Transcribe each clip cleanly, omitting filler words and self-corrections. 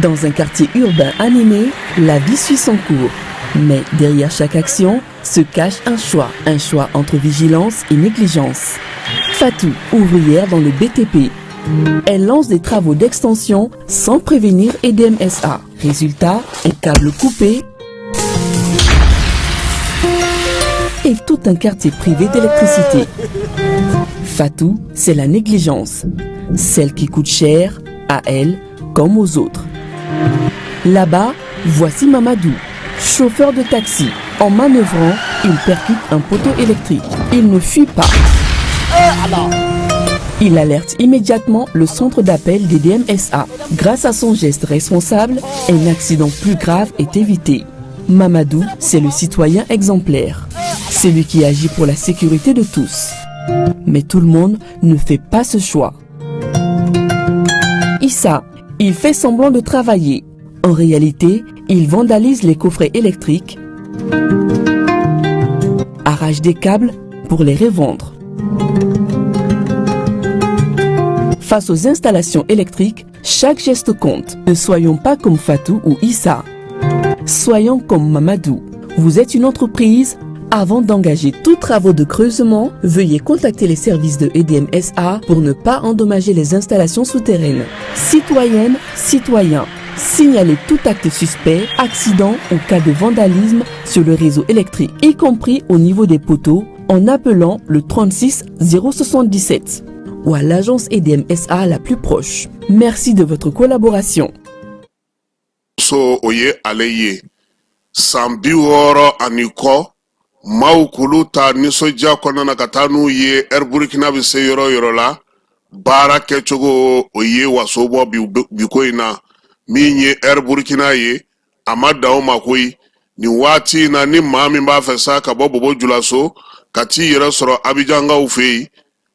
Dans un quartier urbain animé, la vie suit son cours. Mais derrière chaque action se cache un choix, un choix entre vigilance et négligence. Fatou, ouvrière dans le BTP. Elle lance des travaux d'extension sans prévenir EDMSA. Résultat, un câble coupé et tout un quartier privé d'électricité. Fatou, c'est la négligence, celle qui coûte cher à elle comme aux autres. Là-bas, voici Mamadou, chauffeur de taxi. En manœuvrant, il percute un poteau électrique. Il ne fuit pas. Il alerte immédiatement le centre d'appel des DMSA. Grâce à son geste responsable, un accident plus grave est évité. Mamadou, c'est le citoyen exemplaire. C'est lui qui agit pour la sécurité de tous. Mais tout le monde ne fait pas ce choix. Issa, il fait semblant de travailler. En réalité, il vandalise les coffrets électriques, arrache des câbles pour les revendre. Face aux installations électriques, chaque geste compte. Ne soyons pas comme Fatou ou Issa. Soyons comme Mamadou. Vous êtes une entreprise. Avant d'engager tous travaux de creusement, veuillez contacter les services de EDMSA pour ne pas endommager les installations souterraines. Citoyennes, citoyens, signalez tout acte suspect, accident ou cas de vandalisme sur le réseau électrique, y compris au niveau des poteaux, en appelant le 36 077 ou à l'agence EDMSA la plus proche. Merci de votre collaboration. So o ye ale ye san 60 ani kɔ maaw k'olu ta nisɔndiya kɔnɔna na ka taa n'u ye Air Burkina bɛ se yɔrɔ o yɔrɔ la, baara kɛcogo o ye waso bɔ bi ko in na. Min ye Air Burkina ye, a ma dan o ma koyi. Nin waati in na, ni maa min b'a fɛ sa ka bɔ Bobo Julaso ka t'i yɛrɛ sɔrɔ Abijankaw fɛ yen,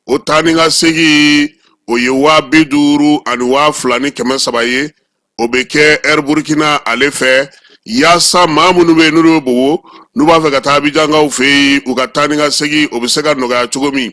o taa ni ka segin o ye 50 000 ani 2300 ye. O bɛ kɛ Air Burkina ale fɛ, yaasa maa minnu bɛ yen n'olu bɛ Bobo, n'u b'a fɛ ka taa Abijankaw fɛ yen, u ka taa ni ka segin o bɛ se ka nɔgɔya cogo min.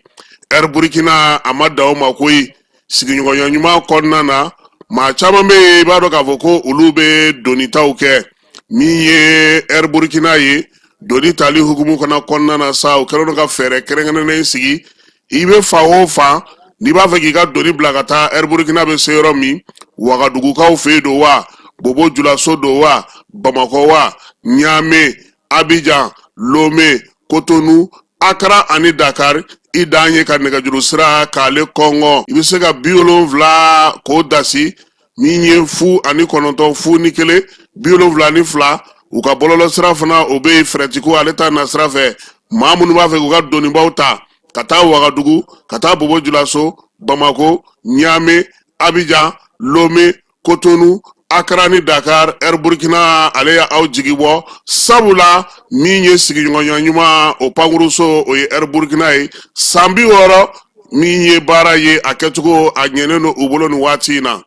Air Burkina a ma dan o ma koyi. Sigiɲɔgɔnya ɲuman kɔnɔna na, maa caman bɛ yen, i b'a dɔn k'a fɔ ko olu bɛ donitaw kɛ. Min ye Air Burkina ye, doni tali hukumu fana kɔnɔna na sa, o kɛlen don ka fɛɛrɛ kɛrɛnkɛrɛnnen sigi. I bɛ fan o fan, n'i b'a fɛ k'i ka doni bila ka taa Air Burkina bɛ se yɔrɔ min, Wagadugukaw fɛ yen don wa, Bobo Julaso don wa, Bamakɔ wa, Ɲame, Abijan, Lome, Kotonu, Akara ani Dakar, i dan ye ka nɛgɛjuru sira k'ale kɔngɔ. I bɛ se ka 70 k'o dasi min ye 09 01 72. U ka bɔlɔlɔ sira fana, o bɛ yen. Fɛrɛtiko ale ta na sira fɛ, maa minnu b'a fɛ k'u ka donibaw ta ka taa Wagadugu, ka taa Bobo Julaso, Bamako, Ɲame, Abijan, Lome, Kotonu, Akara ni Dakar, Air Burkina ale y'aw jigi bɔ, sabula min ye sigiɲɔgɔnya ɲuman o pankuruso, o ye Air Burkina ye. San 60 min ye baara ye, a kɛcogo a ɲɛnen don u bolo nin waati in na.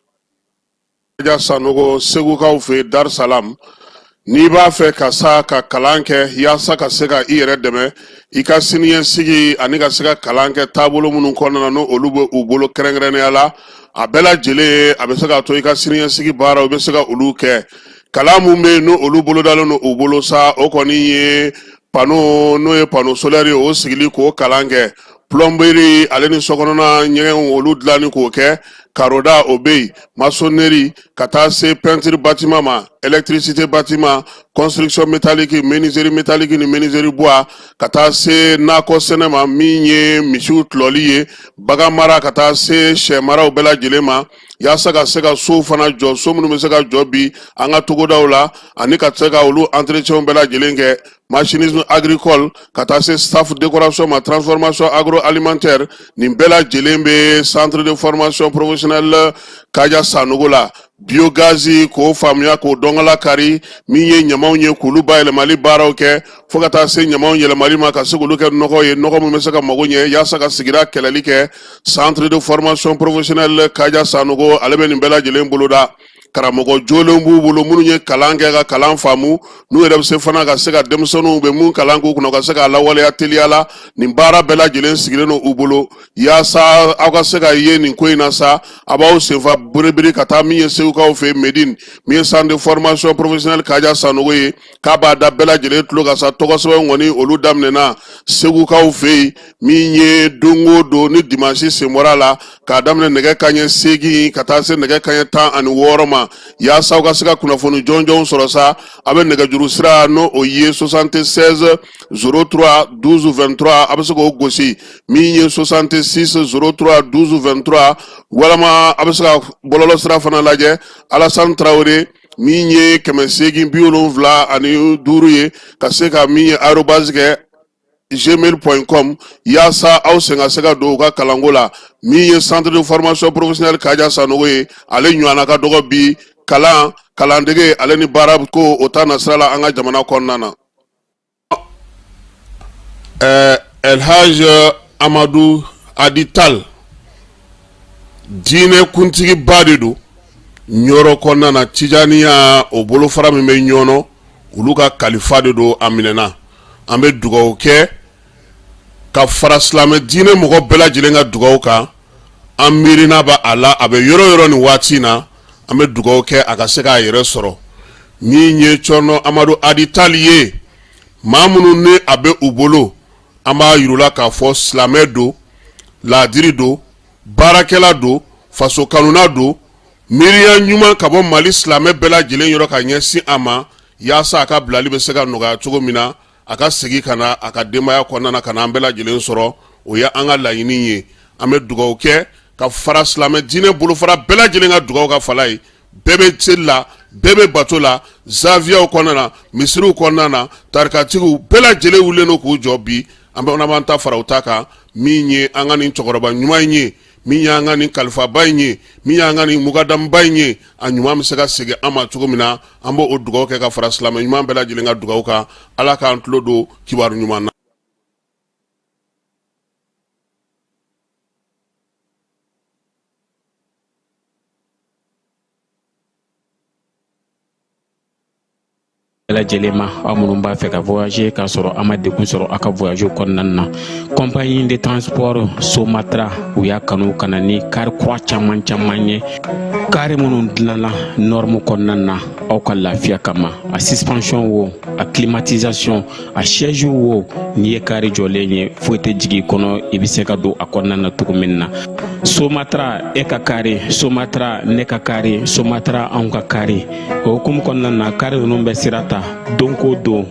Ja Sanogo, Segukaw fɛ Dar Salam, n'i b'a fɛ ka sa ka kalan kɛ yaasa ka se ka i yɛrɛ dɛmɛ i ka siniɲɛsigi ani ka se ka kalan kɛ taabolo minnu kɔnɔna na, n'o olu bɛ u bolo kɛrɛnkɛrɛnnenya la, a bɛɛ lajɛlen a bɛ se k'a to i ka siniɲɛsigi baaraw i bɛ se ka olu kɛ. Kalan mun bɛ yen, n'o olu bolodalen don u bolo sa, o kɔni ye panneau, n'o ye panneau solaire ye, o sigili k'o kalan kɛ, plomberie ale ni sokɔnɔna ɲɛgɛnw olu dilanni k'o kɛ, carreau da o bɛ yen, maçonnerie ka taa se peinture bâtiment ma, électricité bâtiment, construction métallique, menuiserie métallique ni menuiserie bois, ka taa se nakɔ sɛnɛ ma, min ye misiw tulɔli ye, bagan mara, ka taa se sɛ maraw bɛɛ lajɛlen ma, yaasa ka se ka sow fana jɔ, so minnu bɛ se ka jɔ bi an ka togodaw la, ani ka se ka olu entretien bɛɛ lajɛlen kɛ, machinisme agricole, ka taa se staff décoration ma, transformation agroalimentaire. Nin bɛɛ lajɛlen bɛ centre de formation professionnelle Kaja Sanogo la. Biogaz, k'o faamuya, k'o dɔnkala kari, min ye ɲamaw ye, k'olu bayɛlɛmali baaraw kɛ, fo ka taa se ɲamaw yɛlɛmali ma, ka se k'olu kɛ nɔgɔ ye, nɔgɔ min bɛ se ka mago ɲɛ yaasa ka sigida kɛlɛli kɛ. Centre de formation professionnelle Kaja Sanogo, ale bɛ nin bɛɛ lajɛlen boloda. Karamɔgɔ jolenw b'u bolo minnu ye kalan kɛ ka kalan faamu, n'u yɛrɛ bɛ se fana ka se ka denmisɛnninw bɛ mun kalan k'u kunna, ka se k'a lawaleya teliya la. Nin baara bɛɛ lajɛlen sigilen don u bolo yaasa aw ka se ka ye nin ko in na sa. A b'aw senfa biribiri ka taa min ye Segukaw fɛ Medine, min ye centre de formation professionnelle Kaja Sanogo ye, k'a b'a da bɛɛ lajɛlen tulo kan sa. Tɔgɔ sɛbɛn kɔni, olu daminɛna Segukaw fɛ yen, min ye don o don ni dimansi sen bɔra la, k'a daminɛ nɛgɛ kanɲɛ 8 ka taa se nɛgɛ kanɲɛ 16 ma. Yaasa aw ka se ka kunnafoni jɔnjɔnw sɔrɔ sa, a bɛ nɛgɛjuru sira, n'o o ye 76 03 12 23, a bɛ se k'o gosi, min ye 66 03 12 23, walama a bɛ se ka bɔlɔlɔ sira fana lajɛ, Alassane Traoré, min ye 875 ye, ka se ka min ye arobase kɛ gmail.com, yaasa aw sen ka se ka don u ka kalanko la. Min ye centre de formation professionnelle Kaja Sanogo ye, ale ɲɔgɔnna ka dɔgɔ bi kalan, kalandege, ale ni baara ko o ta nasira la an ka jamana kɔnɔna na. Elhaj Amadu Adi Tal, diinɛ kuntigiba de don Ɲɔrɔ kɔnɔna na, Tijaniya o bolofara min bɛ Ɲɔnɔ, olu ka kalifa de don. A minɛna, an bɛ dugawu kɛ ka fara silamɛ diinɛ mɔgɔ bɛɛ lajɛlen ka dugawu kan. An miirina b'a a la, a bɛ yɔrɔ yɔrɔ nin waati in na, an bɛ dugawu kɛ a ka se k'a yɛrɛ sɔrɔ. Min ye Cɔrɔnɔ Amadu Adi Tali ye, maa minnu ni a bɛ u bolo, an b'a yir'u la k'a fɔ silamɛ don, laadiri don, baarakɛla don, faso kanuna don, miiriya ɲuman ka bɔ Mali silamɛ bɛɛ lajɛlen yɔrɔ ka ɲɛsin a ma, yaasa a ka bilali bɛ se ka nɔgɔya cogo min na, a ka segin ka na a ka denbaya kɔnɔna na, ka na an bɛɛ lajɛlen sɔrɔ. O ye an ka laɲini ye. An bɛ dugawu kɛ ka fara silamɛ diinɛ bolofara bɛɛ lajɛlen ka dugawu ka fala ye. Bɛɛ bɛ seli la, bɛɛ bɛ bato la, zawiyaw kɔnɔna na, misiriw kɔnɔna na, tarikatigiw bɛɛ lajɛlen wulilen don k'u jɔ bi. An bɛ b'an ta fara u ta kan. Min ye an ka nin cɛkɔrɔba ɲuman in ye, min y'an ka nin kalifaba in ye, min y'an ka nin mukadamuba in ye, a ɲuman bɛ se ka segin an ma cogo min na, an b'o dugawu kɛ ka fara silamɛ ɲuman bɛɛ lajɛlen ka dugawu kan. Ala k'an tulo don kibaru ɲuman na. Bɛɛ lajɛlen ma, aw minnu b'a fɛ ka voyager k'a sɔrɔ a ma degun sɔrɔ aw ka voyage kɔnɔna na, compagnie de transport Somatra, u y'a kanu ka na ni kari kura caman caman ye, kari minnu dilanna norme kɔnɔna na aw ka lafiya kama. A suspension wo, a climatisation, a siège wo, n'i ye kari jɔlen ye, foyi tɛ jigin i kɔnɔ, i bɛ se ka don a kɔnɔna na cogo min na. Somatra, e ka kari, Somatra, ne ka kari, Somatra, anw ka kari. O hukumu kɔnɔna na, kari ninnu bɛ sira ta don ko don,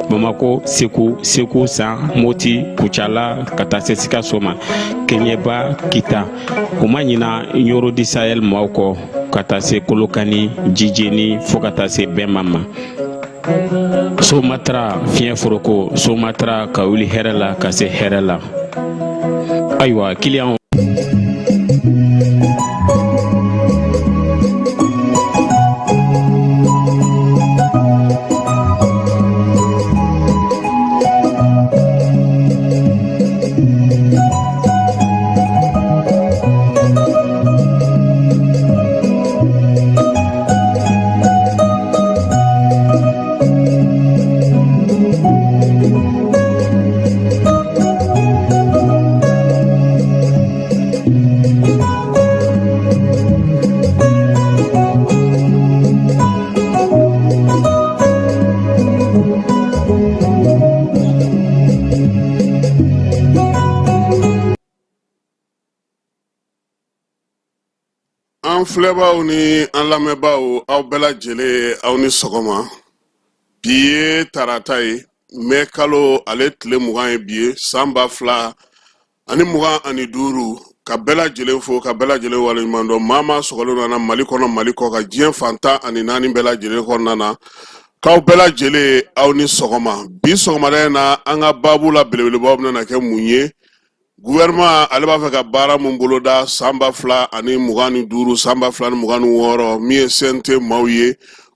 Bamako, Segu, Segu San, Moti, Kucala, ka taa se Sikaso ma, Kɛɲɛba, Kita. U ma ɲina Ɲoro du Sahel maaw kɔ, ka taa se Kolokani, Jijeni, fo ka taa se Bɛma ma. Somatra, fiɲɛ foroko, Somatra, ka wuli hɛrɛ la ka se hɛrɛ la. Ayiwa, kiliyanw. An filɛbaaw ni an lamɛnbaaw, aw bɛɛ lajɛlen, aw ni sɔgɔma. Bi ye tarata ye, mɛ kalo ale tile 20 ye bi ye, san 2025. Ka bɛɛ lajɛlen fo, ka bɛɛ lajɛlen waleɲuman dɔn. Maa maa sɔgɔlen nana Mali kɔnɔ, Mali kɔ kan, diɲɛ fan 14 bɛɛ lajɛlen kɔnɔna na, k'aw bɛɛ lajɛlen aw ni sɔgɔma. Bi sɔgɔmada in na, an ka baabu la belebelebaw bɛna kɛ mun ye? Gouvernement ale b'a fɛ ka baara mun boloda san 2025, san 2026, min ye CNT maaw ye,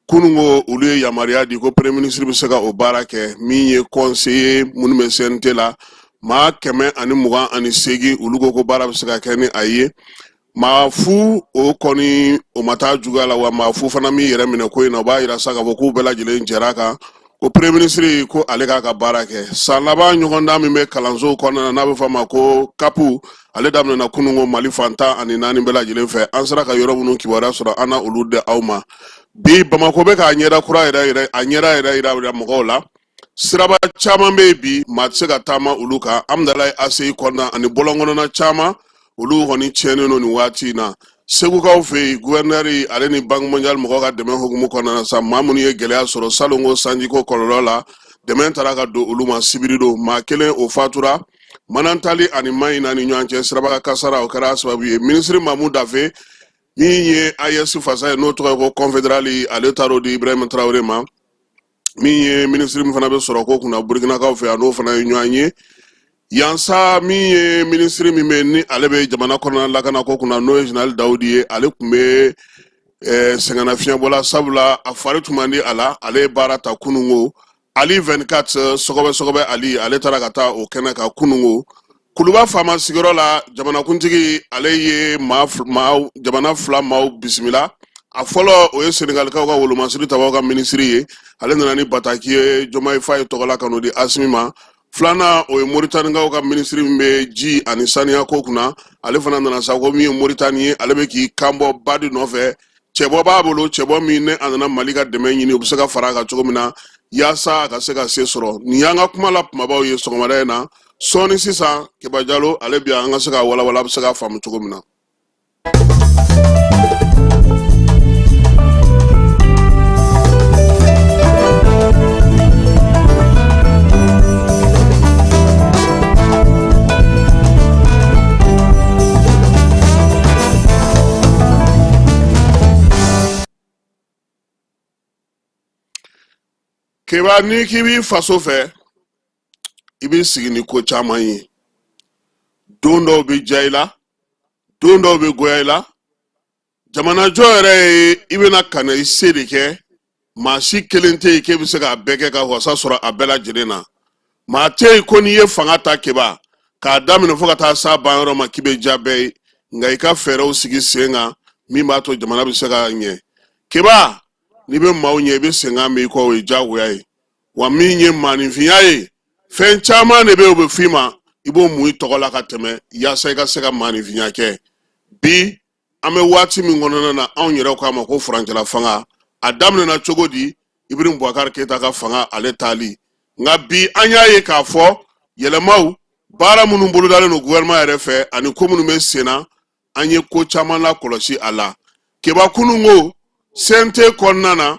kununko olu ye yamaruya di ko premier ministre bɛ se ka o baara kɛ. Min ye conseiller minnu bɛ CNT la, maa 128, olu ko ko baara bɛ se ka kɛ ni a ye. Maa fu o kɔni o ma taa juguya la, wa maa fu fana m'i yɛrɛ minɛ ko in na. O b'a yira sa k'a fɔ k'u bɛɛ lajɛlen jɛra a kan ko premier ministre ko ale k'a ka baara kɛ. San laban ɲɔgɔndan min bɛ kalansow kɔnɔna na, n'a bɛ fɔ a ma ko CAP, ale daminɛna kununko Mali fan 14 bɛɛ lajɛlen fɛ. An sera ka yɔrɔ minnu kibaruya sɔrɔ, an na olu di aw ma. Bi Bamakɔ bɛ k'a ɲɛda kura yɛrɛ yɛrɛ, a ɲɛda yɛrɛ yira mɔgɔw la. Siraba caman bɛ yen bi, maa tɛ se ka taama olu kan. Amudalayi ACI kɔnɔna ani bɔlɔn kɔnɔna caman, olu kɔni tiɲɛnen don nin waati in na. Segukaw fɛ yen, guvɛrinɛri ale ni Banque mondiale mɔgɔw ka dɛmɛ hukumu kɔnɔna na sa, maa minnu ye gɛlɛya sɔrɔ salonko sanjiko kɔlɔlɔ la, dɛmɛ taara ka don olu ma sibiridon. Maa kelen o fatura Manantali ani Mahina ni ɲɔgɔn cɛ siraba kasara, o kɛra sababu ye. Minisiri Mamu Dafe, min ye AES fasa ye, n'o tɔgɔ ye ko confédéral, ale taar'o di Ibrahima Traoré ma. Min ye minisiri min fana bɛ sɔrɔ ko kunna Burkinakaw fɛ yan, n'o fana ye ɲɔgɔn ye yansa. Min ye minisiri min bɛ ni ale bɛ jamana kɔnɔna lakana ko kunna, n'o ye général Dawudi ye, ale tun bɛ sɛgɛnnafiɲɛbɔ la, sabula a fari tun man di a la. Ale ye baara ta kununko. Ali 24 sɔgɔbɛ sɔgɔbɛ Ali, ale taara ka taa o kɛnɛ kan kununko Kuluba faama sigiyɔrɔ la. Jamanakuntigi ale ye maa jamana fila maaw bisimila. A fɔlɔ, o ye Senegalikaw ka wolomasiri tabaw ka minisiri ye, ale nana ni bataki ye Jomayi Faye tɔgɔ la ka n'o di Asimi ma. Filanan, o ye Moritanikaw ka minisiri min bɛ ji ani saniya ko kunna, ale fana nana sa ko min ye Moritani ye, ale bɛ k'i kanbɔ ba de nɔfɛ. Cɛbɔ b'a bolo, cɛbɔ min ne a nana Mali ka dɛmɛ ɲini, o bɛ se ka fara a kan cogo min na yaasa a ka se ka se sɔrɔ. Nin y'an ka kuma la kumabaw ye sɔgɔmada in na. Sɔɔni sisan, Keba Jalo ale bi yan, an ka se ka walawala, a bɛ se k'a faamu cogo min na. Keba, n'i k'i b'i faso fɛ, i b'i sigi ni ko caman ye. Don dɔw bɛ diya i la, don dɔw bɛ goya i la. Jamanajɔ yɛrɛ ye, i bɛna ka na i se de kɛ. Maa si kelen tɛ yen k'e bɛ se k'a bɛɛ kɛ ka wasa sɔrɔ a bɛɛ lajɛlen na. Maa tɛ yen ko n'i ye fanga ta, Keba, k'a daminɛ fo ka taa s'a banyɔrɔ ma, k'i bɛ diya bɛɛ ye. Nka i ka fɛɛrɛw sigi sen kan min b'a to jamana bɛ se ka ɲɛ. Keba, n'i bɛ maaw ɲɛ, i bɛ senkan mɛn i kɔ, o ye diyagoya ye. Wa min ye maaninfinya ye, fɛn caman de bɛ yen, o bɛ f'i ma, i b'o mun i tɔgɔ la ka tɛmɛ yaasa i ka se ka maaninfinya kɛ. Bi an bɛ waati min kɔnɔna na, anw yɛrɛ k'a ma ko furancɛla fanga, a daminɛna cogo di? Ibrahim Boubacar Keita ka fanga ale taali. Nka bi an y'a ye k'a fɔ yɛlɛmaw, baara minnu bolodalen don gouvernement yɛrɛ fɛ ani ko minnu bɛ sen na, an ye ko caman lakɔlɔsi a la. Keba, kununko CNT kɔnɔna na,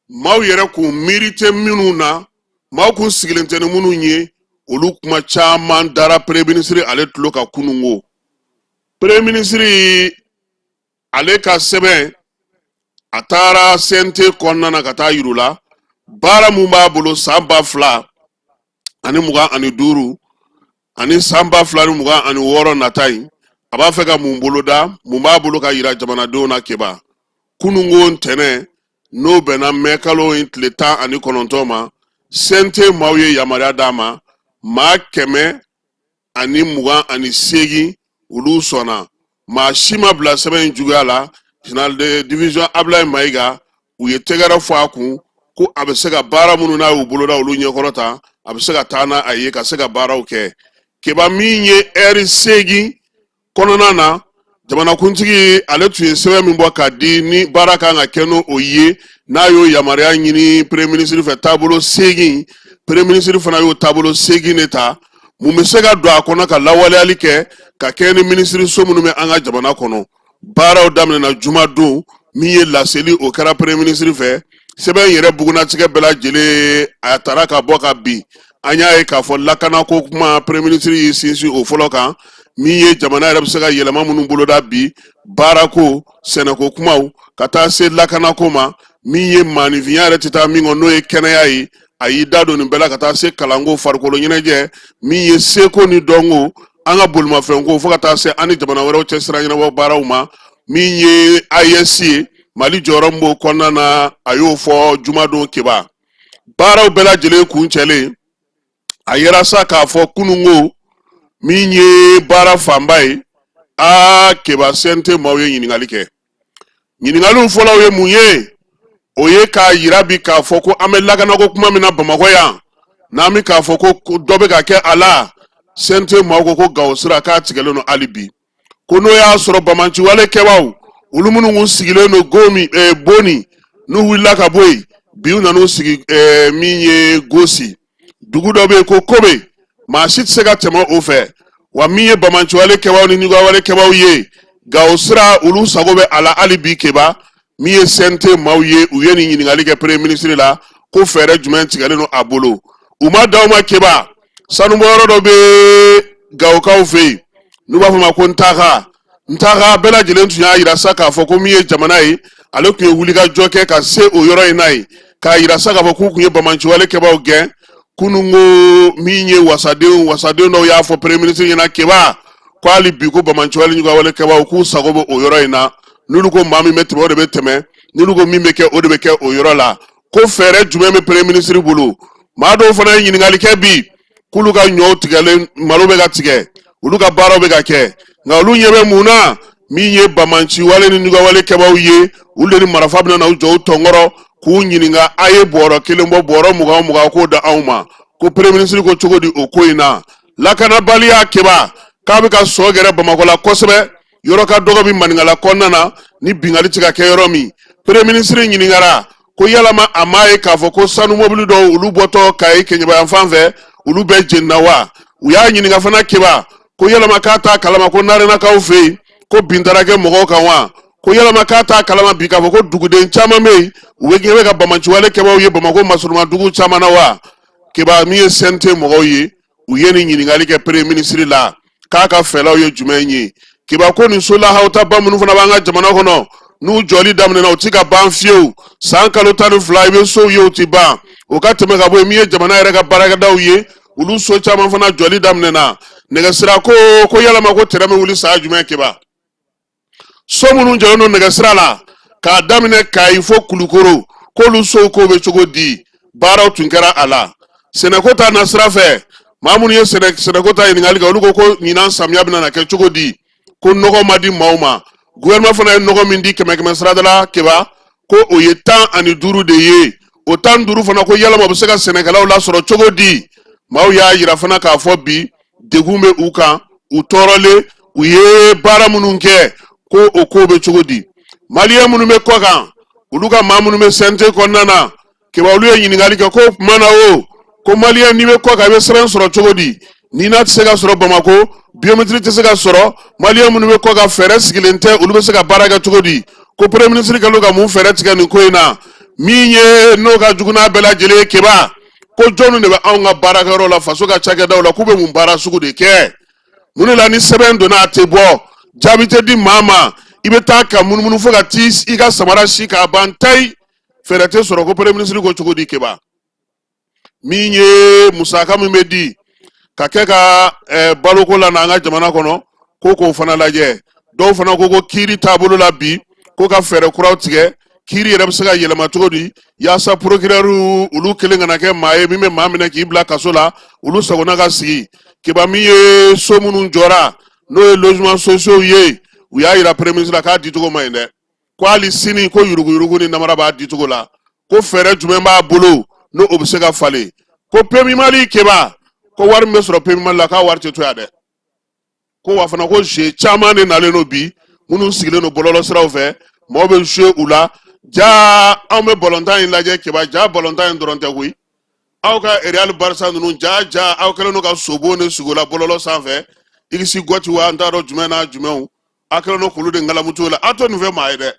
maaw yɛrɛ kun miiri tɛ minnu na, maaw kun sigilen tɛ ni minnu ye, olu kuma caman dara premier ministre ale tulo kan kununko. Premier ministre ale ka sɛbɛn, a taara CNT kɔnɔna na ka taa yir'u la baara mun b'a bolo san 2025 ani san 2026 nata in. A b'a fɛ ka mun boloda, mun b'a bolo ka yira jamanadenw na? Keba, kununko ntɛnɛn, n'o bɛnna mɛ kalo in tile 19 ma, CNT maaw ye yamaruya d'a ma. Maa 128, olu sɔnna. Maa si ma bila sɛbɛn in juguya la. Général de division Ablaye Mayiga, u ye tɛgɛrɛ fɔ a kun ko a bɛ se ka baara minnu n'a y'u boloda olu ɲɛkɔrɔ ta, a bɛ se ka taa n'a ye ka se ka baaraw kɛ. Keba, min ye ɛri 8 kɔnɔna na, jamanakuntigi ale tun ye sɛbɛn min bɔ k'a di ni baara kan ka kɛ n'o o ye, n'a y'o yamaruya ɲini premier ministre fɛ, taabolo 8, premier ministre fana y'o taabolo 8 de ta. Mun bɛ se ka don a kɔnɔ ka lawaleyali kɛ ka kɛ ni minisiriso minnu bɛ an ka jamana kɔnɔ? Baaraw daminɛna jumadon. Min ye laseli, o kɛra premier ministre fɛ. Sɛbɛn yɛrɛ bugunnatigɛ bɛɛ lajɛlen a taara ka bɔ ka bin. An y'a ye k'a fɔ lakanako kuma, premier ministre y'i sinsin o fɔlɔ kan, min ye jamana yɛrɛ bɛ se ka yɛlɛma minnu boloda bi, baarako, sɛnɛko kumaw, ka taa se lakanako ma, min ye maaninfinya yɛrɛ tɛ taa min kɔ, n'o ye kɛnɛya ye. A y'i da don nin bɛɛ la, ka taa se kalanko, farikolo ɲɛnajɛ, min ye seko ni dɔnko, an ka bolimafɛnko, fo ka taa se an ni jamana wɛrɛw cɛ sira ɲɛnabɔ baaraw ma. Min ye AES ye, Mali jɔyɔrɔ min b'o kɔnɔna na, a y'o fɔ jumadon. Keba, baaraw bɛɛ lajɛlen kuncɛlen, a yera sa k'a fɔ kununko min ye baara fanba ye. Aa Keba, CNT maaw ye ɲininkali kɛ. Ɲininkaliw fɔlɔw ye mun ye? O ye k'a yira bi k'a fɔ ko an bɛ lakanako kuma min na Bamakɔ yan, n'an bɛ k'a fɔ ko dɔ bɛ ka kɛ a la. CNT maaw ko ko Gawo sira k'a tigɛlen don hali bi, ko n'o y'a sɔrɔ banbaanciwale kɛbaaw, olu minnu kun sigilen don Gomi Boni, n'u wulila ka bɔ yen bi, u nan'u sigi min ye Gosi, dugu dɔ bɛ yen ko Kobe, maa si tɛ se ka tɛmɛ o fɛ. Wa min ye banbaanciwale kɛbaaw ni ɲugawale kɛbaaw ye, Gawo sira, olu sago bɛ a la hali bi. Keba, min ye CNT maaw ye, u ye nin ɲininkali kɛ premier ministre la ko fɛɛrɛ jumɛn tigɛlen don a bolo. U ma dan o ma. Keba, sanubɔyɔrɔ dɔ bɛ Gawokaw fɛ yen n'u b'a fɔ ma ko Ntaka. Ntaka, bɛɛ lajɛlen tun y'a yira sa k'a fɔ ko min ye jamana ye, ale tun ye wulikajɔ kɛ ka se o yɔrɔ in na yen, k'a yira sa k'a fɔ k'u tun ye banbaanciwale kɛbaaw gɛn. Kununko, min ye wasaden dɔw y'a fɔ premier ministre ɲɛna, Keba, ko hali bi ko banbaanciwale ɲugawale kɛbaaw k'u sago bɛ o yɔrɔ in na. N'olu ko maa min bɛ tɛmɛ, o de bɛ tɛmɛ. N'olu ko min bɛ kɛ, o de bɛ kɛ o yɔrɔ la. Ko fɛɛrɛ jumɛn bɛ premier ministre bolo? Maa dɔw fana ye ɲininkali kɛ bi k'olu ka ɲɔw tigɛlen, malo bɛ ka tigɛ, olu ka baaraw bɛ ka kɛ, nka olu ɲɛ bɛ mun na? Min ye banbaanciwale ni ɲugawale kɛbaaw ye, olu de ni marifa bɛna na u jɔ u tɔnkɔrɔ k'u ɲininka: a ye bɔrɔ kelen bɔ, bɔrɔ 20 20, k'o da anw ma. Ko premier ministre ko cogo di o ko in na? Lakanabaliya, Keba, k'a bɛ ka sɔ gɛrɛ Bamakɔ la kosɛbɛ. Yɔrɔ ka dɔgɔ bi maninkala kɔnɔna na ni binkanni tɛ ka kɛ yɔrɔ min. Premier ministre ɲininkara ko yalama a m'a ye k'a fɔ ko sanu mobili dɔw, olu bɔtɔ Kayi Keɲeba yan fan fɛ, olu bɛɛ jenina wa? U y'a ɲininka fana, Keba, ko yalama k'a t'a kalama ko Narenakaw fɛ yen, ko bin taara kɛ mɔgɔw kan wa? Ko yalama k'a t'a kalama bi k'a fɔ ko duguden caman bɛ yen, u bɛ ɲɛ bɛ ka banbaanciwale kɛbaaw ye Bamakɔ masuruma dugu caman na wa? Keba, min ye CNT mɔgɔw ye, u ye nin ɲininkali kɛ premier ministre la k'a ka fɛlaw ye jumɛn ye. Keba, ko nin so lahawutaba minnu fana b'an ka jamana kɔnɔ, n'u jɔli daminɛna, u ti ka ban fiyewu. San kalo 12, i bɛ sow ye, u ti ban. O ka tɛmɛ ka bɔ yen, min ye jamana yɛrɛ ka baarakɛdaw ye, olu so caman fana jɔli daminɛna. Nɛgɛsira ko, ko yalama ko tɛrɛn bɛ wuli saa jumɛn? Keba, so minnu jɔlen don nɛgɛsira la k'a daminɛ Kayi fo Kulukoro, k'olu sow ko bɛ cogo di? Baaraw tun kɛra a la. Sɛnɛko ta na sira fɛ, maa minnu ye sɛnɛko ta ɲininkali kɛ, olu ko ko ɲinan samiya bɛna na kɛ cogo di? Ko nɔgɔ ma di maaw ma. Gouvernement fana ye nɔgɔ min di kɛmɛ kɛmɛ sarada la, Keba, ko o ye 15 de ye. O 15 fana, ko yalama o bɛ se ka sɛnɛkɛlaw lasɔrɔ cogo di? Maaw y'a yira fana k'a fɔ bi degun bɛ u kan, u tɔɔrɔlen. U ye baara minnu kɛ, ko o ko bɛ cogo di? Maliyɛn minnu bɛ kɔ kan, olu ka maa minnu bɛ CNT kɔnɔna na, Keba, olu ye ɲininkali kɛ ko o tuma na o ko maliyɛn n'i bɛ kɔ kan, i bɛ sɛbɛn sɔrɔ cogo di? NINA tɛ se ka sɔrɔ Bamakɔ, biométrie tɛ se ka sɔrɔ. Maliyɛn minnu bɛ kɔ kan, fɛɛrɛ sigilen tɛ, olu bɛ se ka baara kɛ cogo di? Ko premier ministre kɛlen ka mun fɛɛrɛ tigɛ nin ko in na? Min ye n'o ka jugu n'a bɛɛ lajɛlen ye, Keba, ko jɔnni de bɛ anw ka baarakɛyɔrɔ la, faso ka cakɛdaw la, k'u bɛ mun baara sugu de kɛ? Mun de la ni sɛbɛn donna, a tɛ bɔ, jaabi tɛ di maa ma? I bɛ taa ka munumunu fo ka t'i i ka samara si k'a ban tayi, fɛɛrɛ tɛ sɔrɔ. Ko premier ministre ko cogo di? Keba, min ye musaka min bɛ di ka kɛ ka baloko la n'an ka jamana kɔnɔ, ko k'o fana lajɛ. Dɔw fana ko ko kiiri taabolo la bi, ko ka fɛɛrɛ kuraw tigɛ, kiiri yɛrɛ bɛ se ka yɛlɛma cogo di, yaasa procureur olu kelen kana kɛ maa ye min bɛ maa minɛ k'i bila kaso la, olu sagona ka sigi. Keba, min ye so minnu jɔra, n'o ye logement sociaux ye, u y'a yira premier ministre la k'a dicogo ma ɲi dɛ, ko hali sini ko yuruguyurugu ni namara b'a dicogo la. Ko fɛɛrɛ jumɛn b'a bolo n'o o bɛ se ka falen? Ko PMU Mali, Keba, ko wari min bɛ sɔrɔ PMU Mali la, k'a wari tɛ to yan dɛ. Ko wa fana ko jeu caman de nalen don bi, minnu sigilen don bɔlɔlɔ siraw fɛ, maaw bɛ jouer u la. Ja anw bɛ balontan in lajɛ, Keba, ja balontan in dɔrɔn tɛ koyi. Aw ka Real, Barça ninnu, ja ja aw kɛlen don ka sobon de sigi o la bɔlɔlɔ sanfɛ, irisi gɔti wa n t'a dɔn jumɛn n'a jumɛnw, aw kɛlen don k'olu de ngalamutu la. Aw to nin fɛ maa ye dɛ.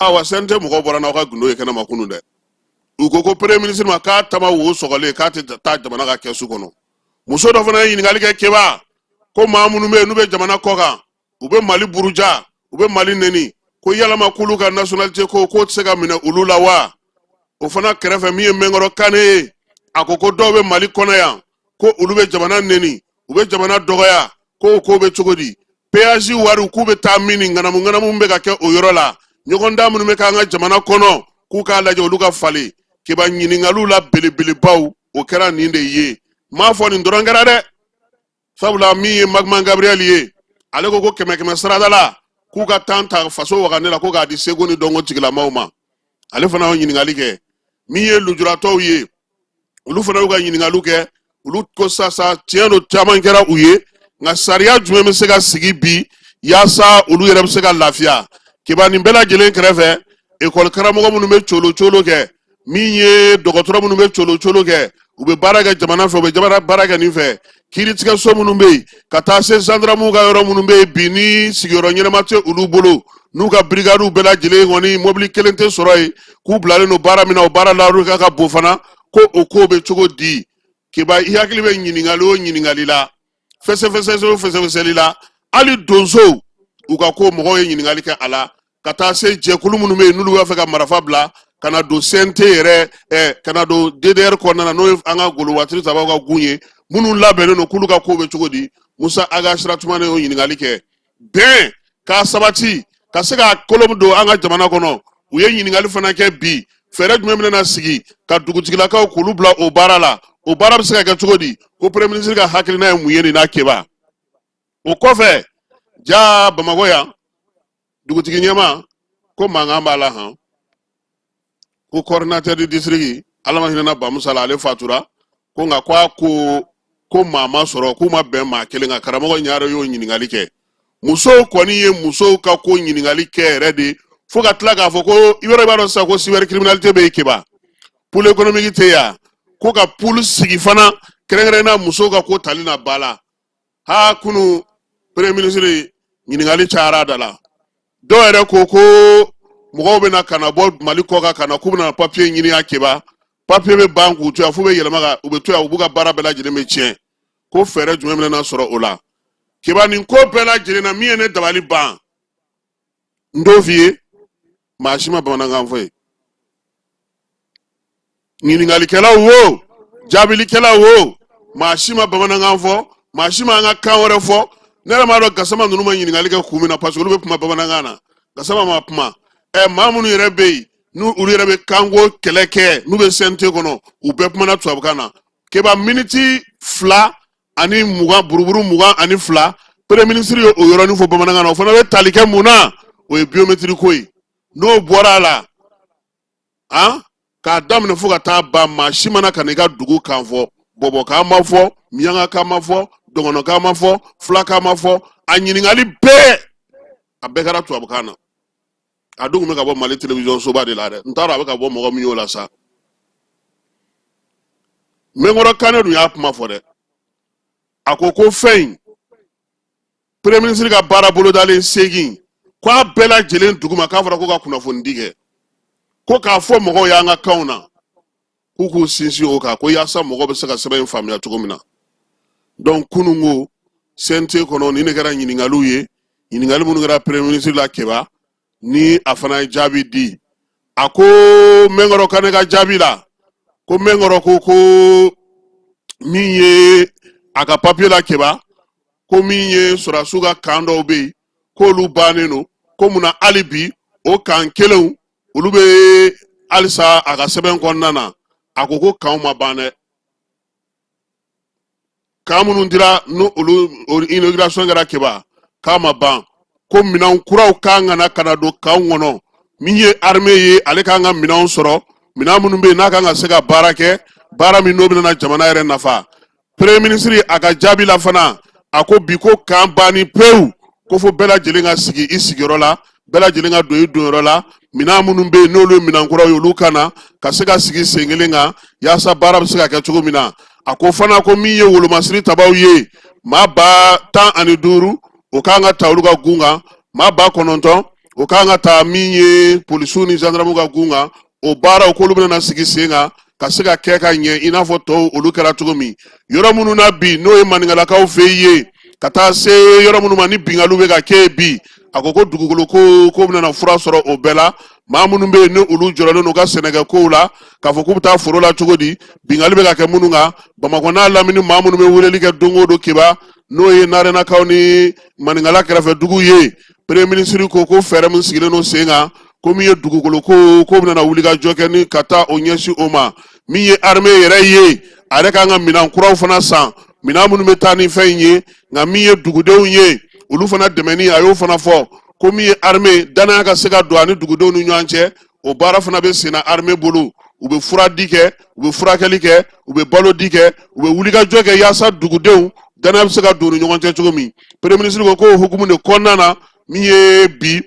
Awa, CNT mɔgɔw bɔra n'aw ka gundo ye kɛnɛma kunun dɛ. U ko ko premier ministre ma k'a tama wo sɔgɔlen, k'a tɛ taa jamana ka kɛsu kɔnɔ. Muso dɔ fana ye ɲininkali kɛ Keba, ko maa minnu bɛ yen n'u bɛ jamana kɔ kan, u bɛ Mali buruja, u bɛ Mali neni, ko yalama k'olu ka nationalité ko k'o tɛ se ka minɛ olu la wa? O fana kɛrɛfɛ, min ye Mɛnkɔrɔ Kane ye, a ko ko dɔw bɛ Mali kɔnɔ yan, ko olu bɛ jamana neni, u bɛ jamana dɔgɔya, ko o ko bɛ cogo di? Péage wariw k'u bɛ taa min ni ŋanamu ŋanamu bɛ ka kɛ o yɔrɔ la, ɲɔgɔndan minnu bɛ k'an ka jamana kɔnɔ, k'u k'a lajɛ olu ka falen. Keba, ɲininkaliw la belebelebaw, o kɛra nin de ye. N m'a fɔ nin dɔrɔn kɛra dɛ, sabula min ye Magman Gabriel ye, ale ko ko kɛmɛ kɛmɛ sarada la, k'u ka 10 ta faso wagane la, ko k'a di seko ni dɔnko tigilamaw ma. Ale fana y'o ɲininkali kɛ. Min ye lujuratɔw ye, olu fana y'u ka ɲininkaliw kɛ. Olu ko sasa tiɲɛ don, caman kɛra u ye, nka sariya jumɛn bɛ se ka sigi bi yaasa olu yɛrɛ bɛ se ka lafiya? Keba, nin bɛɛ lajɛlen kɛrɛfɛ, ekɔli karamɔgɔ minnu bɛ colo colo kɛ, min ye dɔgɔtɔrɔ minnu bɛ colo colo kɛ, u bɛ baara kɛ jamana fɛ, u bɛ jamana baara kɛ nin fɛ, kiiritigɛso minnu bɛ yen, ka taa se zandaramuw ka yɔrɔ minnu bɛ yen bi, ni sigiyɔrɔ ɲɛnama tɛ olu bolo, n'u ka birigadiw bɛɛ lajɛlen kɔni, mobili kelen tɛ sɔrɔ yen, k'u bilalen don baara min na, o baara layiru ka bon fana, ko o ko bɛ cogo di? Keba, i hakili bɛ ɲininkali o ɲininkali la, fɛsɛfɛsɛ o fɛsɛfɛsɛli la, hali donsow u ka ko, mɔgɔw ye ɲininkali kɛ a la, ka taa se jɛkulu minnu bɛ yen n'olu b'a fɛ ka marifa bila ka na don CNT yɛrɛ, ka na don DDR kɔnɔna na, n'o ye an ka golo waatiri tabaw ka gun ye, minnu labɛnnen don, k'olu ka ko bɛ cogo di? Musa Aga Siratumane y'o ɲininkali kɛ. Bɛn k'a sabati ka se ka kolon don an ka jamana kɔnɔ, u ye ɲininkali fana kɛ bi. Fɛɛrɛ jumɛn bɛna na sigi ka dugutigilakaw k'olu bila o baara la? O baara bɛ se ka kɛ cogo di? Ko premier ministre ka hakilina ye mun ye nin na? Keba, o kɔfɛ, ja Bamakɔ yan, dugutigi ɲɛmaa ko mankan b'a la han, ko coordinateur du district, Ala ma hinɛna Bamusa la, ale fatura, ko nka ko a ko ko maa ma sɔrɔ, k'u ma bɛn maa kelen kan. Karamɔgɔ Ɲare y'o ɲininkali kɛ. Musow kɔni ye musow ka ko ɲininkali kɛ yɛrɛ de, fo ka tila k'a fɔ ko i yɔrɔ i b'a dɔn sisan ko cybercriminalité bɛ yen. Keba, pôle économique tɛ yan, ko ka pôle sigi fana kɛrɛnkɛrɛnnenya musow ka ko tali na ba la. Ha, kunu premier ministre ɲininkali cayara a da la. Dɔw yɛrɛ ko ko mɔgɔw bɛna ka na bɔ Mali kɔ kan ka na, k'u bɛna papiye ɲini a. Keba, papiye bɛ ban k'u to yan, f'u bɛ yɛlɛma ka u bɛ to yan, u b'u ka baara bɛɛ lajɛlen bɛ tiɲɛ. Ko fɛɛrɛ jumɛn bɛna sɔrɔ o la? Keba, nin ko bɛɛ lajɛlen na, min ye ne dabali ban, n t'o f'i ye, maa si ma bamanankan fɔ ye. Ɲininkalikɛlaw wo, jaabilikɛlaw wo, maa si ma bamanankan fɔ, maa si ma an ka kan wɛrɛ fɔ. Ne yɛrɛ m'a dɔn Gasama ninnu ma ɲininkali kɛ kun min na, parce que olu bɛ kuma bamanankan na, Gasama ma kuma. Maa minnu yɛrɛ bɛ yen, n'u olu yɛrɛ bɛ kanko kɛlɛ kɛ, n'u bɛ CNT kɔnɔ, u bɛɛ kumana tubabukan na. Keba, miniti 2 ani 20 buruburu 22, premier ministre ye o yɔrɔnin fɔ bamanankan na. O fana bɛ tali kɛ mun na? O ye biométrie ko ye. N'o bɔra a la, han, k'a daminɛ fo ka taa ban, maa si mana ka na i ka dugu kan fɔ, bɔbɔkan ma fɔ, miyankakan ma fɔ, dɔgɔnɔkan ma fɔ, fulakan ma fɔ, a ɲininkali bɛɛ, a bɛɛ kɛra tubabukan na. A dun kun bɛ ka bɔ Mali télévision soba de la dɛ. N t'a dɔn a bɛ ka bɔ mɔgɔ min y'o la sa. Mɛnkɔrɔ Kane dun y'a kuma fɔ dɛ. A ko ko fɛn in, premier ministre ka baara bolodalen 8, ko a bɛɛ lajɛlen duguma, k'a fɔra ko ka kunnafonidi kɛ, ko k'a fɔ mɔgɔw y'an ka kanw na, k'u k'u sinsin o kan, ko yaasa mɔgɔw bɛ se ka sɛbɛn in faamuya cogo min na. Donc kunun ko CNT kɔnɔ, nin de kɛra ɲininkaliw ye, ɲininkali minnu kɛra premier ministre la. Keba, ni a fana ye jaabi di, a ko Mɛnkɔrɔ Kane ka jaabi la, ko Mɛnkɔrɔ ko ko min ye a ka papiye la, Keba, ko min ye sɔrɔdasiw ka camp dɔw bɛ yen, k'olu bannen don, ko munna hali bi o camp kelenw olu bɛ halisa a ka sɛbɛn kɔnɔna na? A ko ko campw ma ban dɛ. Camp minnu dira, n'o olu inauguration kɛra, Keba, k'a ma ban, ko minɛn kuraw kan ka na ka na don campw kɔnɔ. Min ye armée ye, ale kan ka minɛnw sɔrɔ, minɛn minnu bɛ yen n'a kan ka se ka baara kɛ, baara min n'o bɛna jamana yɛrɛ nafa. Premier ministre a ka jaabi la fana, a ko bi ko camp banni pewu, ko fo bɛɛ lajɛlen ka sigi i sigiyɔrɔ la, bɛɛ lajɛlen ka don i donyɔrɔ la. Minɛn minnu bɛ yen, n'olu ye minɛn kuraw ye, olu ka na ka se ka sigi sen kelen kan yaasa baara bɛ se ka kɛ cogo min na. A ko fana ko min ye wolomasiri tabaw ye, maa 15,000, o kan ka ta olu ka gun kan, maa 9,000, o kan ka ta min ye polisiw ni gendarmew ka gun kan. O baaraw k'olu bɛna sigi sen kan ka se ka kɛ ka ɲɛ i n'a fɔ tɔw olu kɛra cogo min. Yɔrɔ minnu na bi, n'o ye maninkalakaw fɛ yen, ka taa se yɔrɔ minnu ma ni binkanniw bɛ ka kɛ bi, a ko ko dugukolo ko ko bɛna fura sɔrɔ o bɛɛ la. Maa minnu bɛ yen ni olu jɔrɔlen don u ka sɛnɛkɛ kow la, k'a fɔ k'u bɛ taa foro la cogo di, binkanni bɛ ka kɛ minnu kan Bamakɔ n'a lamini, maa minnu bɛ weleli kɛ don o don Keba, n'o ye Narɛnakaw ni Maninkala kɛrɛfɛ dugu ye, premier ministre ko ko fɛɛrɛ min sigilen don sen kan, ko min ye dugukolo ko ko bɛna wulikajɔ kɛ ni ka taa o ɲɛsin o ma. Min ye armée yɛrɛ ye, a yɛrɛ kan ka minɛn kuraw fana san, minɛn minnu bɛ taa ni fɛn in ye. Nka min ye dugudenw ye, olu fana dɛmɛni, a y'o fana fɔ ko min ye armée danaya ka se ka don ani dugudenw ni ɲɔgɔn cɛ, o baara fana bɛ senna armée bolo. U bɛ fura di kɛ, u bɛ furakɛli kɛ, u bɛ balo di kɛ, u bɛ wulikajɔ kɛ yaasa dugudenw danaya bɛ se ka don u ni ɲɔgɔn cɛ cogo min. Premier ministre ko k'o hukumu de kɔnɔna na, min ye bi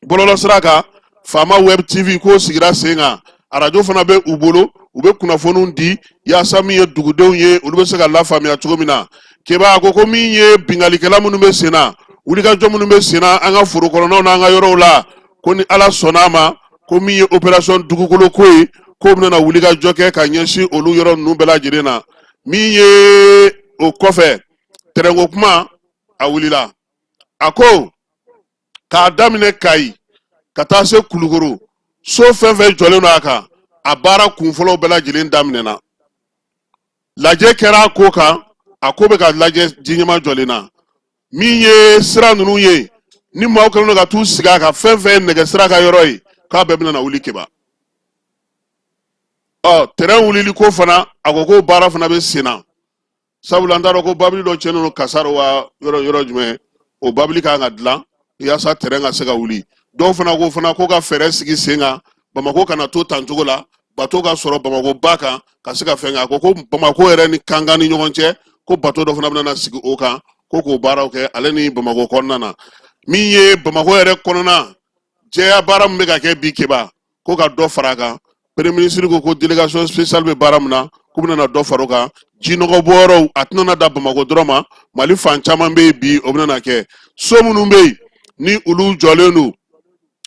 bɔlɔlɔsira kan, Faama Web TV k'o sigira sen kan. Arajo fana bɛ u bolo, u bɛ kunnafoniw di yaasa min ye dugudenw ye, olu bɛ se ka lafaamuya cogo min na. Keba, a ko ko min ye binkannikɛla minnu bɛ sen na, wulikajɔ minnu bɛ sen na an ka foro kɔnɔnaw n'an ka yɔrɔw la, ko ni Ala sɔnna a ma, ko min ye opération dugukolo ko ye, k'o bɛna wulikajɔ kɛ ka ɲɛsin olu yɔrɔ ninnu bɛɛ lajɛlen na. Min ye o kɔfɛ, tɛrɛnko kuma a wulila. A ko k'a daminɛ Kayi ka taa se Kulukoro, so fɛn fɛn jɔlen don a kan, a baara kunfɔlɔw bɛɛ lajɛlen daminɛna. Lajɛ kɛra a ko kan, a ko bɛ ka lajɛ ji ɲɛma jɔlen na. Min ye sira ninnu ye, ni maaw kɛlen don ka t'u sigi a kan, fɛn fɛn ye nɛgɛ sira ka yɔrɔ ye, k'a bɛɛ bɛna na wuli Keba. Ɔ, tɛrɛn wulili ko fana, a ko k'o baara fana bɛ sen na, sabula an t'a dɔn ko babili dɔ tiɲɛnen don Kasaro wa yɔrɔ yɔrɔ jumɛn, o babili kan ka dilan yaasa tɛrɛn ka se ka wuli. Dɔw fana ko fana ko ka fɛɛrɛ sigi sen kan, Bamakɔ kana to tan cogo la, bato ka sɔrɔ Bamakɔ ba kan ka se ka fɛn kɛ. A ko ko Bamakɔ yɛrɛ ni Kankan ni ɲɔgɔn cɛ, ko bato dɔ fana bɛna sigi o kan, ko k'o baaraw kɛ ale ni Bamakɔ kɔnɔna na. Min ye Bamakɔ yɛrɛ kɔnɔna jɛya baara min bɛ ka kɛ bi Keba, ko ka dɔ fara a kan. Premier ministre ko ko délégation spéciale bɛ baara min na, k'u bɛna na dɔ fara o kan. Jinɔgɔ bɔyɔrɔw, a tɛna na dan Bamakɔ dɔrɔn ma, Mali fan caman bɛ yen bi, o bɛna na kɛ. So minnu bɛ yen ni olu jɔlen don,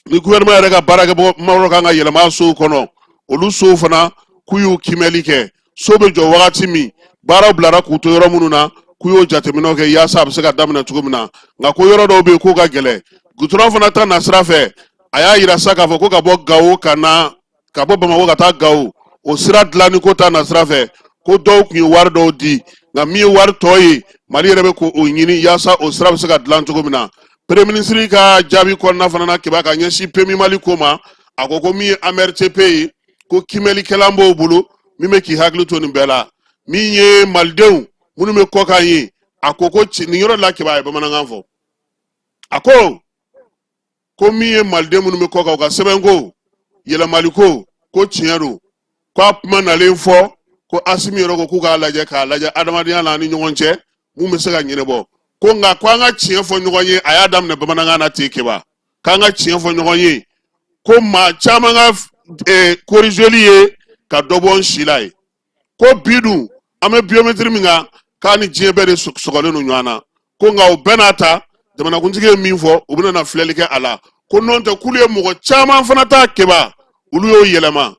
ni gouvernement yɛrɛ ka baarakɛyɔrɔ kan ka yɛlɛma sow kɔnɔ, olu sow fana, k'u y'u kiimɛli kɛ. So bɛ jɔ wagati min, baaraw bilara k'u to yɔrɔ minnu na, k'u y'o jateminɛw kɛ yaasa a bɛ se ka daminɛ cogo min na. Nka ko yɔrɔ dɔw bɛ yen k'o ka gɛlɛn. Gutɔrɔn fana ta nasira fɛ, a y'a yira sa k'a fɔ ko ka bɔ Gawo ka na, ka bɔ Bamakɔ ka taa Gawo, o sira dilanni ko ta nasira fɛ, ko dɔw tun ye wari dɔw di, nka min ye wari tɔ ye, Mali yɛrɛ bɛ k'o ɲini yaasa o sira bɛ se ka dilan cogo min na. Premier ministre ka jaabi kɔnɔna fana na Keba, ka ɲɛsin PMU Mali ko ma, a ko ko min ye AMRTP ye, ko kiimɛlikɛlan b'o bolo min bɛ k'i hakili to nin bɛɛ la. Min ye malidenw minnu bɛ kɔkan ye, a ko ko nin yɔrɔ la Keba, a ye bamanankan fɔ. A ko ko min ye maliden minnu bɛ kɔkan, u ka sɛbɛnko yɛlɛmaliko, ko tiɲɛ don ko a kuma nalen fɔ ko Asimi yɛrɛ ko k'u k'a lajɛ, k'a lajɛ adamadenya la ni ɲɔgɔn cɛ mun bɛ se ka ɲɛnabɔ. Ko nka ko an ka tiɲɛ fɔ ɲɔgɔn ye, a y'a daminɛ bamanankan na ten Keba, k'an ka tiɲɛ fɔ ɲɔgɔn ye, ko maa caman ka korizeli ye ka dɔ bɔ n si la ye, ko bi dun an bɛ biométrie min kan, k'a ni diɲɛ bɛɛ de sɔgɔlen don ɲɔgɔn na. Ko nka o bɛɛ n'a ta, jamanakuntigi ye min fɔ, u bɛna na filɛli kɛ a la. Ko n'o tɛ, k'olu ye mɔgɔ caman fana ta Keba, olu y'o yɛlɛma.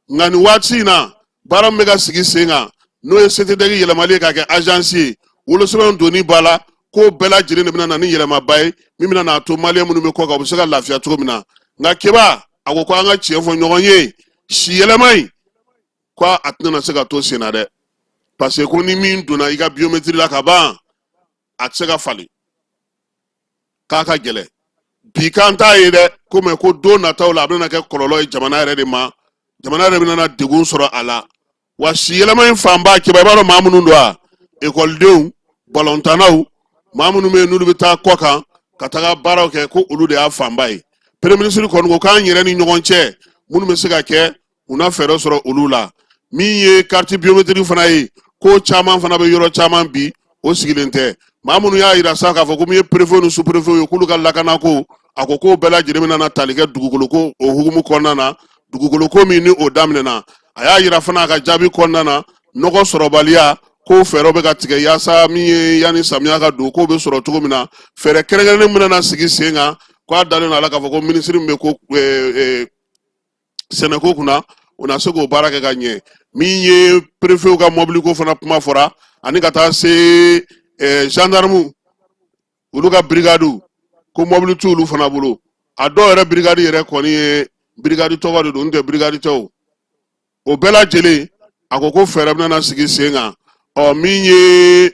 Nka nin waati in na, baara min bɛ ka sigi sen kan, n'o ye SETEDEC yɛlɛmali ye k'a kɛ agence ye, wolosɛbɛn donni ba la, k'o bɛɛ lajɛlen de bɛna na ni yɛlɛmaba ye min bɛna n'a to maliyɛn minnu bɛ kɔkan, u bɛ se ka lafiya cogo min na. Nka Keba, a ko ko an ka tiɲɛ fɔ ɲɔgɔn ye, si yɛlɛma in, ko a tɛna se ka to sen na dɛ, parce que ko ni min donna i ka biométrie la ka ban, a tɛ se ka falen, k'a ka gɛlɛn. Bi k'an t'a ye dɛ, ko mɛ ko don nataw la, a bɛna kɛ kɔlɔlɔ ye jamana yɛrɛ de ma, jamana yɛrɛ bɛna na degun sɔrɔ a la. Wa si yɛlɛma in fanba Keba, i b'a dɔn maa minnu don wa? Ekɔlidenw, balɔntannaw, maa minnu bɛ yen n'olu bɛ taa kɔkan ka taga baaraw kɛ, ko olu de y'a fanba ye. Premier ministre kɔni ko k'an yɛrɛ ni ɲɔgɔn cɛ, minnu bɛ se ka kɛ, u na fɛɛrɛ sɔrɔ olu la. Min ye carte biométrique fana ye, ko caman fana bɛ yɔrɔ caman bi, o sigilen tɛ. Maa minnu y'a yira sa k'a fɔ ko min ye préfet ni sous-préfet ye, k'olu ka lakana ko, a ko k'o bɛɛ lajɛlen bɛna na tali kɛ dugukolo ko o hukumu kɔnɔna na, dugukolo ko min ni o daminɛna. A y'a yira fana a ka jaabi kɔnɔna na, nɔgɔ sɔrɔbaliya ko fɛɛrɛw bɛ ka tigɛ yaasa min ye yanni samiya ka don, k'o bɛ sɔrɔ cogo min na, fɛɛrɛ kɛrɛnkɛrɛnnen bɛna na sigi sen kan. K'a dalen don a la k'a fɔ ko minisiri min bɛ ko Sɛnɛko kunna, u na se k'o baara kɛ ka ɲɛ. Min ye perefew ka mɔbiliko fana kuma fɔra, ani ka taa se gendarme olu ka brigade, ko mɔbili t'olu fana bolo. A dɔw yɛrɛ brigade yɛrɛ kɔni ye brigade tɔgɔ de don, n'o tɛ brigade tɛ. O bɛɛ lajɛlen, a ko ko fɛɛrɛ bɛna sigi sen kan. Ɔ, min ye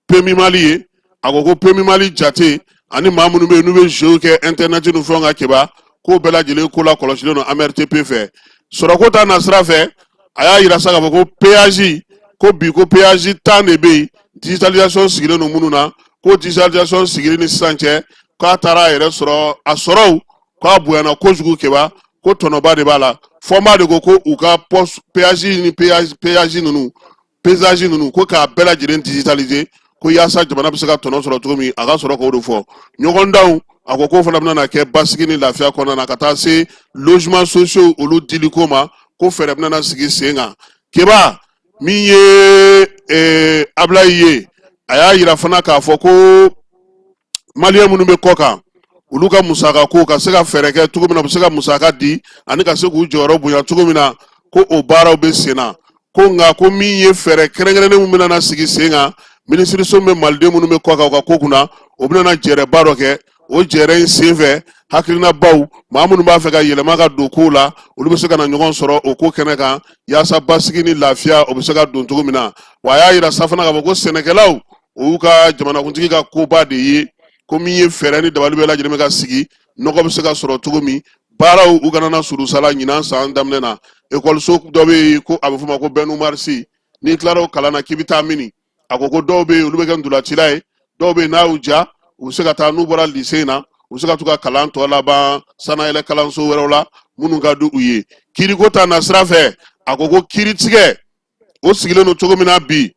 PMU Mali ye, a ko ko PMU Mali jate ani maa minnu bɛ yen n'u bɛ jeu kɛ internet ni fɛnw kan, Keba, k'o bɛɛ lajɛlen ko la kɔlɔsilen don AMRTP fɛ. Sɔrɔko ta nasira fɛ, a y'a yira sa k'a fɔ ko péage, ko bi ko péage 10 de bɛ yen, digitalisation sigilen don minnu na, ko digitalisation sigili ni sisan cɛ, k'a taara a yɛrɛ sɔrɔ, a sɔrɔw k'a bonyana kojugu. Keba, ko tɔnɔba de b'a la. Fɔnba de ko ko u ka poste péage ni péage ninnu, pesage ninnu, ko k'a bɛɛ lajɛlen digitaliser, ko yaasa jamana bɛ se ka tɔnɔ sɔrɔ cogo min. A ka sɔrɔ k'o de fɔ. Ɲɔgɔndanw, a ko k'o fana bɛna kɛ basigi ni lafiya kɔnɔna na, ka taa se logement sociaux olu diliko ma, ko fɛɛrɛ bɛna sigi sen kan. Keba, min ye Abulayi ye, a y'a yira fana k'a fɔ ko maliyɛn minnu bɛ kɔ kan, olu ka musaka ko, ka se ka fɛɛrɛ kɛ cogo min na u bɛ se ka musaka di ani ka se k'u jɔyɔrɔ bonya cogo min na, ko o baaraw bɛ sen na. Ko nka ko min ye fɛɛrɛ kɛrɛnkɛrɛnnen min bɛna na sigi sen kan, minisiriso min bɛ maliden minnu bɛ kɔ kan u ka ko kunna, o bɛna na jɛrɛba dɔ kɛ. O jɛrɛ in senfɛ, hakilinabaw, maa minnu b'a fɛ ka yɛlɛma ka don kow la, olu bɛ se ka na ɲɔgɔn sɔrɔ o ko kɛnɛ kan, yaasa basigi ni lafiya o bɛ se ka don cogo min na. Wa a y'a yira sa fana k'a fɔ ko sɛnɛkɛlaw, o y'u ka jamanakuntigi ka koba de ye, ko min ye fɛɛrɛ ni dabali bɛɛ lajɛlen bɛ ka sigi, nɔgɔ bɛ se ka sɔrɔ cogo min, baaraw u kana na surusala. Ɲinan san daminɛ na, ekɔliso dɔ bɛ yen ko a bɛ f'o ma ko Bɛnu Marisi, n'i tilara o kalan na k'i bɛ taa mini? A ko ko dɔw bɛ yen, olu bɛ kɛ ntolacila ye, dɔw bɛ yen, n'a y'u ja, u bɛ se ka taa, n'u bɔra lise in na, u bɛ se ka t'u ka kalan tɔ laban sanayɛlɛ kalanso wɛrɛw la minnu ka di u ye. Kiriko ta nasira fɛ, a ko ko kiritigɛ o sigilen don cogo min na bi,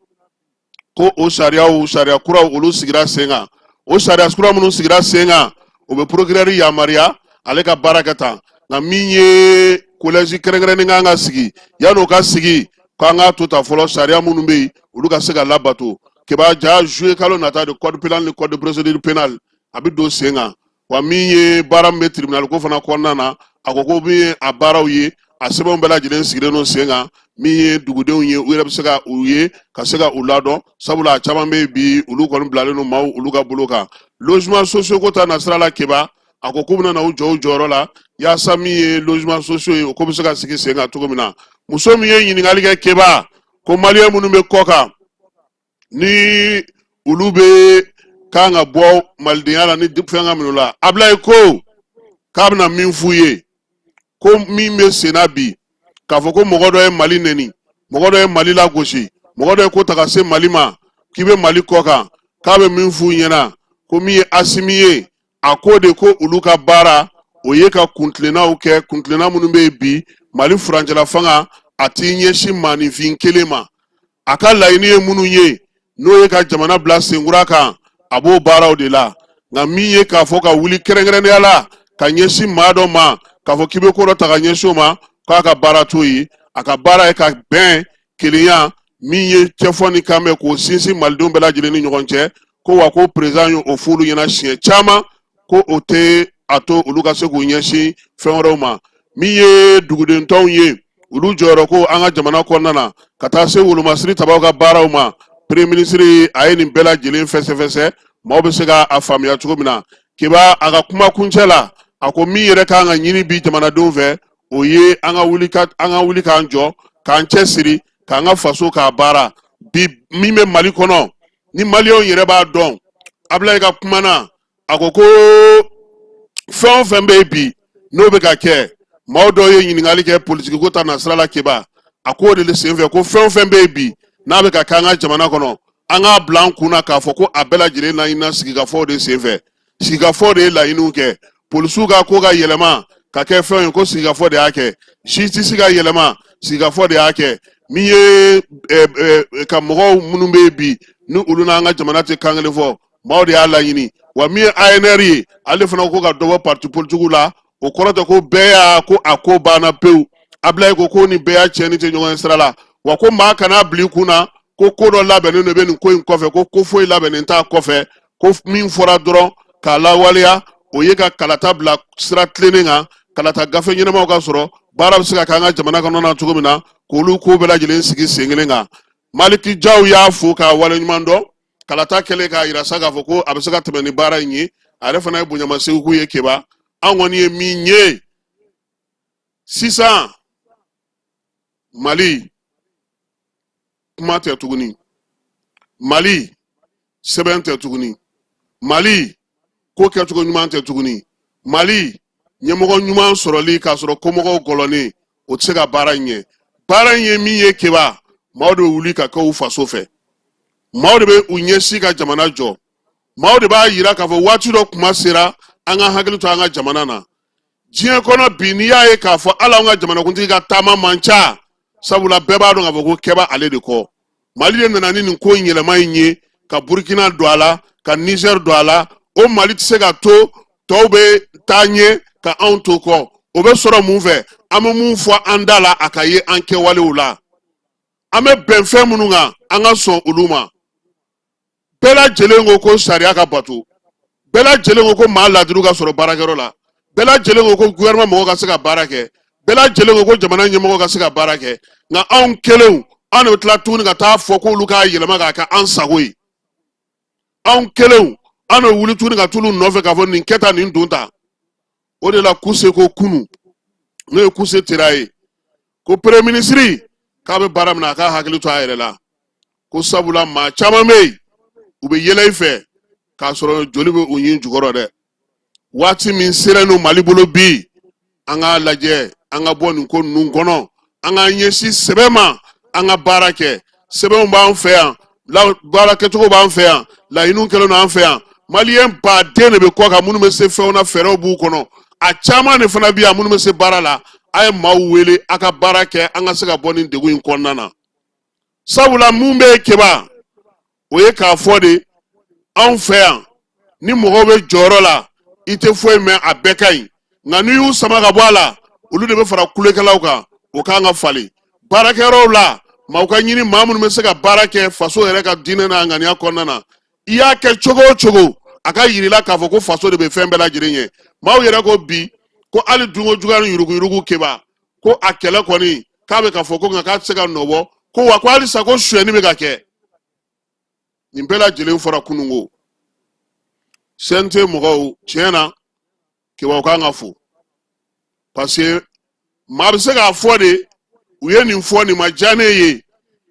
ko o sariyaw, sariya kuraw olu sigira sen kan. O sariya kura minnu sigira sen kan, o bɛ procureur yamaruya ale ka baara kɛ tan. Nka min ye collège kɛrɛnkɛrɛnnen kan ka sigi, yan'o ka sigi, k'an k'a to ta fɔlɔ, sariya minnu bɛ yen, olu ka se ka labato. Keba, ja juillet kalo nata de, code pénal ni code de procédure pénale a bɛ don sen kan. Wa min ye baara min bɛ tribunal ko fana kɔnɔna na, a ko ko min ye a baaraw ye, a sɛbɛnw bɛɛ lajɛlen sigilen don sen kan. Min ye dugudenw ye, u yɛrɛ bɛ se ka u ye ka se ka u ladɔn, sabula a caman bɛ yen bi, olu kɔni bilalen don maaw olu ka bolo kan. Logement sociaux ko ta nasira la, Keba, a ko k'u bɛna na u jɔ u jɔyɔrɔ la, yaasa min ye logement sociaux ye, o ko bɛ se ka sigi sen kan cogo min na. Muso min ye ɲininkali kɛ, Keba, ko maliyɛn minnu bɛ kɔ kan, ni olu bɛ kan ka bɔ malidenya la ni fɛn ka minnu la, Abilayi ko k'a bɛna min f'u ye, ko min bɛ senna bi, k'a fɔ ko mɔgɔ dɔ ye Mali neni, mɔgɔ dɔ ye Mali lagosi, mɔgɔ dɔ ye ko ta ka se Mali ma, k'i bɛ Mali kɔ kan, k'a bɛ min f'u ɲɛna, ko min ye Asimi ye, a ko de ko olu ka baara o ye ka kuntilennaw kɛ, kuntilenna minnu bɛ yen bi. Mali furancɛla fanga a t'i ɲɛsin maaninfin kelen ma. A ka laɲini ye minnu ye, n'o ye ka jamana bila senkura kan, a b'o baaraw de la. Nka min ye k'a fɔ ka wuli kɛrɛnkɛrɛnnenya la ka ɲɛsin maa dɔ ma, k'a fɔ k'i bɛ ko dɔ ta ka ɲɛsin o ma, k'a ka baara t'o ye. A ka baara ye ka bɛn, kelenya, min ye cɛfɔ ni kanbɛn, k'o sinsin malidenw bɛɛ lajɛlen ni ɲɔgɔn cɛ. Ko wa ko président ye o f'olu ɲɛna siɲɛ caman, ko o tɛ a to olu ka se k'u ɲɛsin fɛn wɛrɛw ma. Min ye duguden tɔnw ye, olu jɔyɔrɔ ko an ka jamana kɔnɔna na, ka taa se wolomasiri tabaw ka baaraw ma, premier ministre a ye nin bɛɛ lajɛlen fɛsɛfɛsɛ, maaw bɛ se ka a faamuya cogo min na. Keba, a ka kuma kuncɛ la, a ko min yɛrɛ kan ka ɲini bi jamanadenw fɛ, o ye an ka wuli k'an jɔ, k'an cɛ siri, k'an ka faso k'a baara. Bi min bɛ Mali kɔnɔ, ni maliyɛnw yɛrɛ b'a dɔn, Abilayi ka kuma na, a ko ko fɛn o fɛn bɛ yen bi n'o bɛ ka kɛ, maaw dɔw ye ɲininkali kɛ politiki ko ta nasira la. Keba, a k'o de senfɛ, ko fɛn o fɛn bɛ yen bi n'a bɛ ka kɛ an ka jamana kɔnɔ, an k'a bila an kun na k'a fɔ ko a bɛɛ lajɛlen laɲinina sigikafɔw de senfɛ. Sigikafɔ de ye laɲiniw kɛ. Polisiw ka ko ka yɛlɛma ka kɛ fɛn ye, ko sigikafɔ de y'a kɛ. Justice ka yɛlɛma, sigikafɔ de y'a kɛ. Min ye ka mɔgɔw minnu bɛ yen bi, ni olu n'an ka jamana tɛ kan kelen fɔ, maaw de y'a laɲini. Wa min ye ANR ye, ale fana ko ka dɔ bɔ parti politikiw la, o kɔrɔ tɛ ko bɛɛ y'a ko a ko banna pewu. Abilayi ko ko ni bɛɛ y'a tiɲɛni tɛ ɲɔgɔn ye sira la. Wa ko maa kana bila i kun na ko ko dɔ labɛnnen dɔ bɛ nin ko in kɔfɛ, ko ko foyi labɛnnen t'a kɔfɛ. Ko min fɔra dɔrɔn k'a lawaleya, o ye ka kalata bila sira tilennen kan, kalata gafe ɲɛnamaw ka sɔrɔ. Baara bɛ se ka kɛ an ka jamana kɔnɔ na cogo min na, k'olu ko bɛɛ lajɛlen sigi sen kelen kan. Maliki Jaw y'a fo k'a waleɲuman dɔn. Kalata kɛlen k'a yira sa k'a fɔ ko a bɛ se ka tɛmɛ ni baara in ye, a yɛrɛ fana ye bonyamasegin k'u ye. Keba, an kɔni ye min ye sisan, Mali kuma tɛ tuguni, Mali sɛbɛn tɛ tuguni, Mali ko kɛcogo ɲuman tɛ tuguni. Mali ɲɛmɔgɔ ɲuman sɔrɔli k'a sɔrɔ komɔgɔw gɔlɔnnen, o tɛ se ka baara in ɲɛ. Baara in ye min ye, Keba, maaw de bɛ wuli ka kɛ u faso fɛ, maaw de bɛ u ɲɛsin ka jamana jɔ, maaw de b'a yira k'a fɔ waati dɔ kuma sera, an ka hakili to an ka jamana na. Diɲɛ kɔnɔ bi, n'i y'a ye k'a fɔ hali an ka jamanakuntigi ka taama man ca, sabula bɛɛ b'a dɔn k'a fɔ ko kɛba ale de kɔ. Mali de nana ni nin ko in yɛlɛma in ye, ka Burukina don a la, ka Nizɛri don a la. O Mali tɛ se ka to tɔw bɛ taa ɲɛ ka anw to kɔ. O bɛ sɔrɔ mun fɛ? An bɛ mun fɔ an da la, a ka ye an kɛwalew la. An bɛ bɛn fɛn minnu kan, an ka sɔn olu ma. Bɛɛ lajɛlen ko ko sariya ka bato, bɛɛ lajɛlen ko ko maa ladiri ka sɔrɔ baarakɛyɔrɔ la, bɛɛ lajɛlen ko ko gouvernement mɔgɔw ka se ka baara kɛ, bɛɛ lajɛlen ko ko jamana ɲɛmɔgɔ ka se ka baara kɛ. Nka anw kelenw, anw de bɛ tila tuguni ka taa fɔ k'olu k'a yɛlɛma k'a kɛ an sago ye. Anw kelenw, an de bɛ wuli tuguni ka t'olu nɔfɛ k'a fɔ nin kɛ tan, nin don tan. O de la Kuse ko kunu, n'o ye Kuse Tera ye, ko premier ministre k'a bɛ baara min na, a k'a hakili to a yɛrɛ la, ko sabula maa caman bɛ yen, u bɛ yɛlɛ i fɛ k'a sɔrɔ joli bɛ u ɲin jukɔrɔ dɛ. Waati min sera n'o Mali bolo bi, an k'a lajɛ, an ka bɔ nin ko ninnu kɔnɔ, an k'an ɲɛsin sɛbɛ ma, an ka baara kɛ. Sɛbɛnw b'an fɛ yan, baara kɛcogo b'an fɛ yan, laɲiniw kɛlen don an fɛ yan. Maliyɛn baden de bɛ kɔ kan minnu bɛ se fɛnw na, fɛɛrɛw b'u kɔnɔ. A caman de fana bɛ yan minnu bɛ se baara la. A ye maaw wele, a ka baara kɛ, an ka se ka bɔ nin degun in kɔnɔna na. Sabula mun bɛ Keba, o ye k'a fɔ de, anw fɛ yan, ni mɔgɔw bɛ jɔyɔrɔ la, i tɛ foyi mɛn, a bɛɛ ka ɲi. Nka n'i y'u sama ka bɔ a la, olu de bɛ fara kulekɛlaw kan. O kan ka falen. Baarakɛyɔrɔw la, maaw ka ɲini, maa minnu bɛ se ka baara kɛ faso yɛrɛ ka diinɛ n'a ŋaniya kɔnɔna na. I y'a kɛ cogo o cogo, a ka yir'i la k'a fɔ ko faso de bɛ fɛn bɛɛ lajɛlen ɲɛ. Maaw yɛrɛ ko bi ko hali dunko juguya ni yuruguyurugu, Keba, ko a kɛlɛ kɔni k'a bɛ ka fɔ ko, nka k'a tɛ se ka nɔ bɔ ko wa, ko halisa ko sonyɛni bɛ ka kɛ. Nin bɛɛ lajɛlen fɔra kununko. CNT mɔgɔw, tiɲɛ na, Keba, u kan ka fo, parce que maa bɛ se k'a fɔ de u ye nin fɔ, nin ma diya ne ye.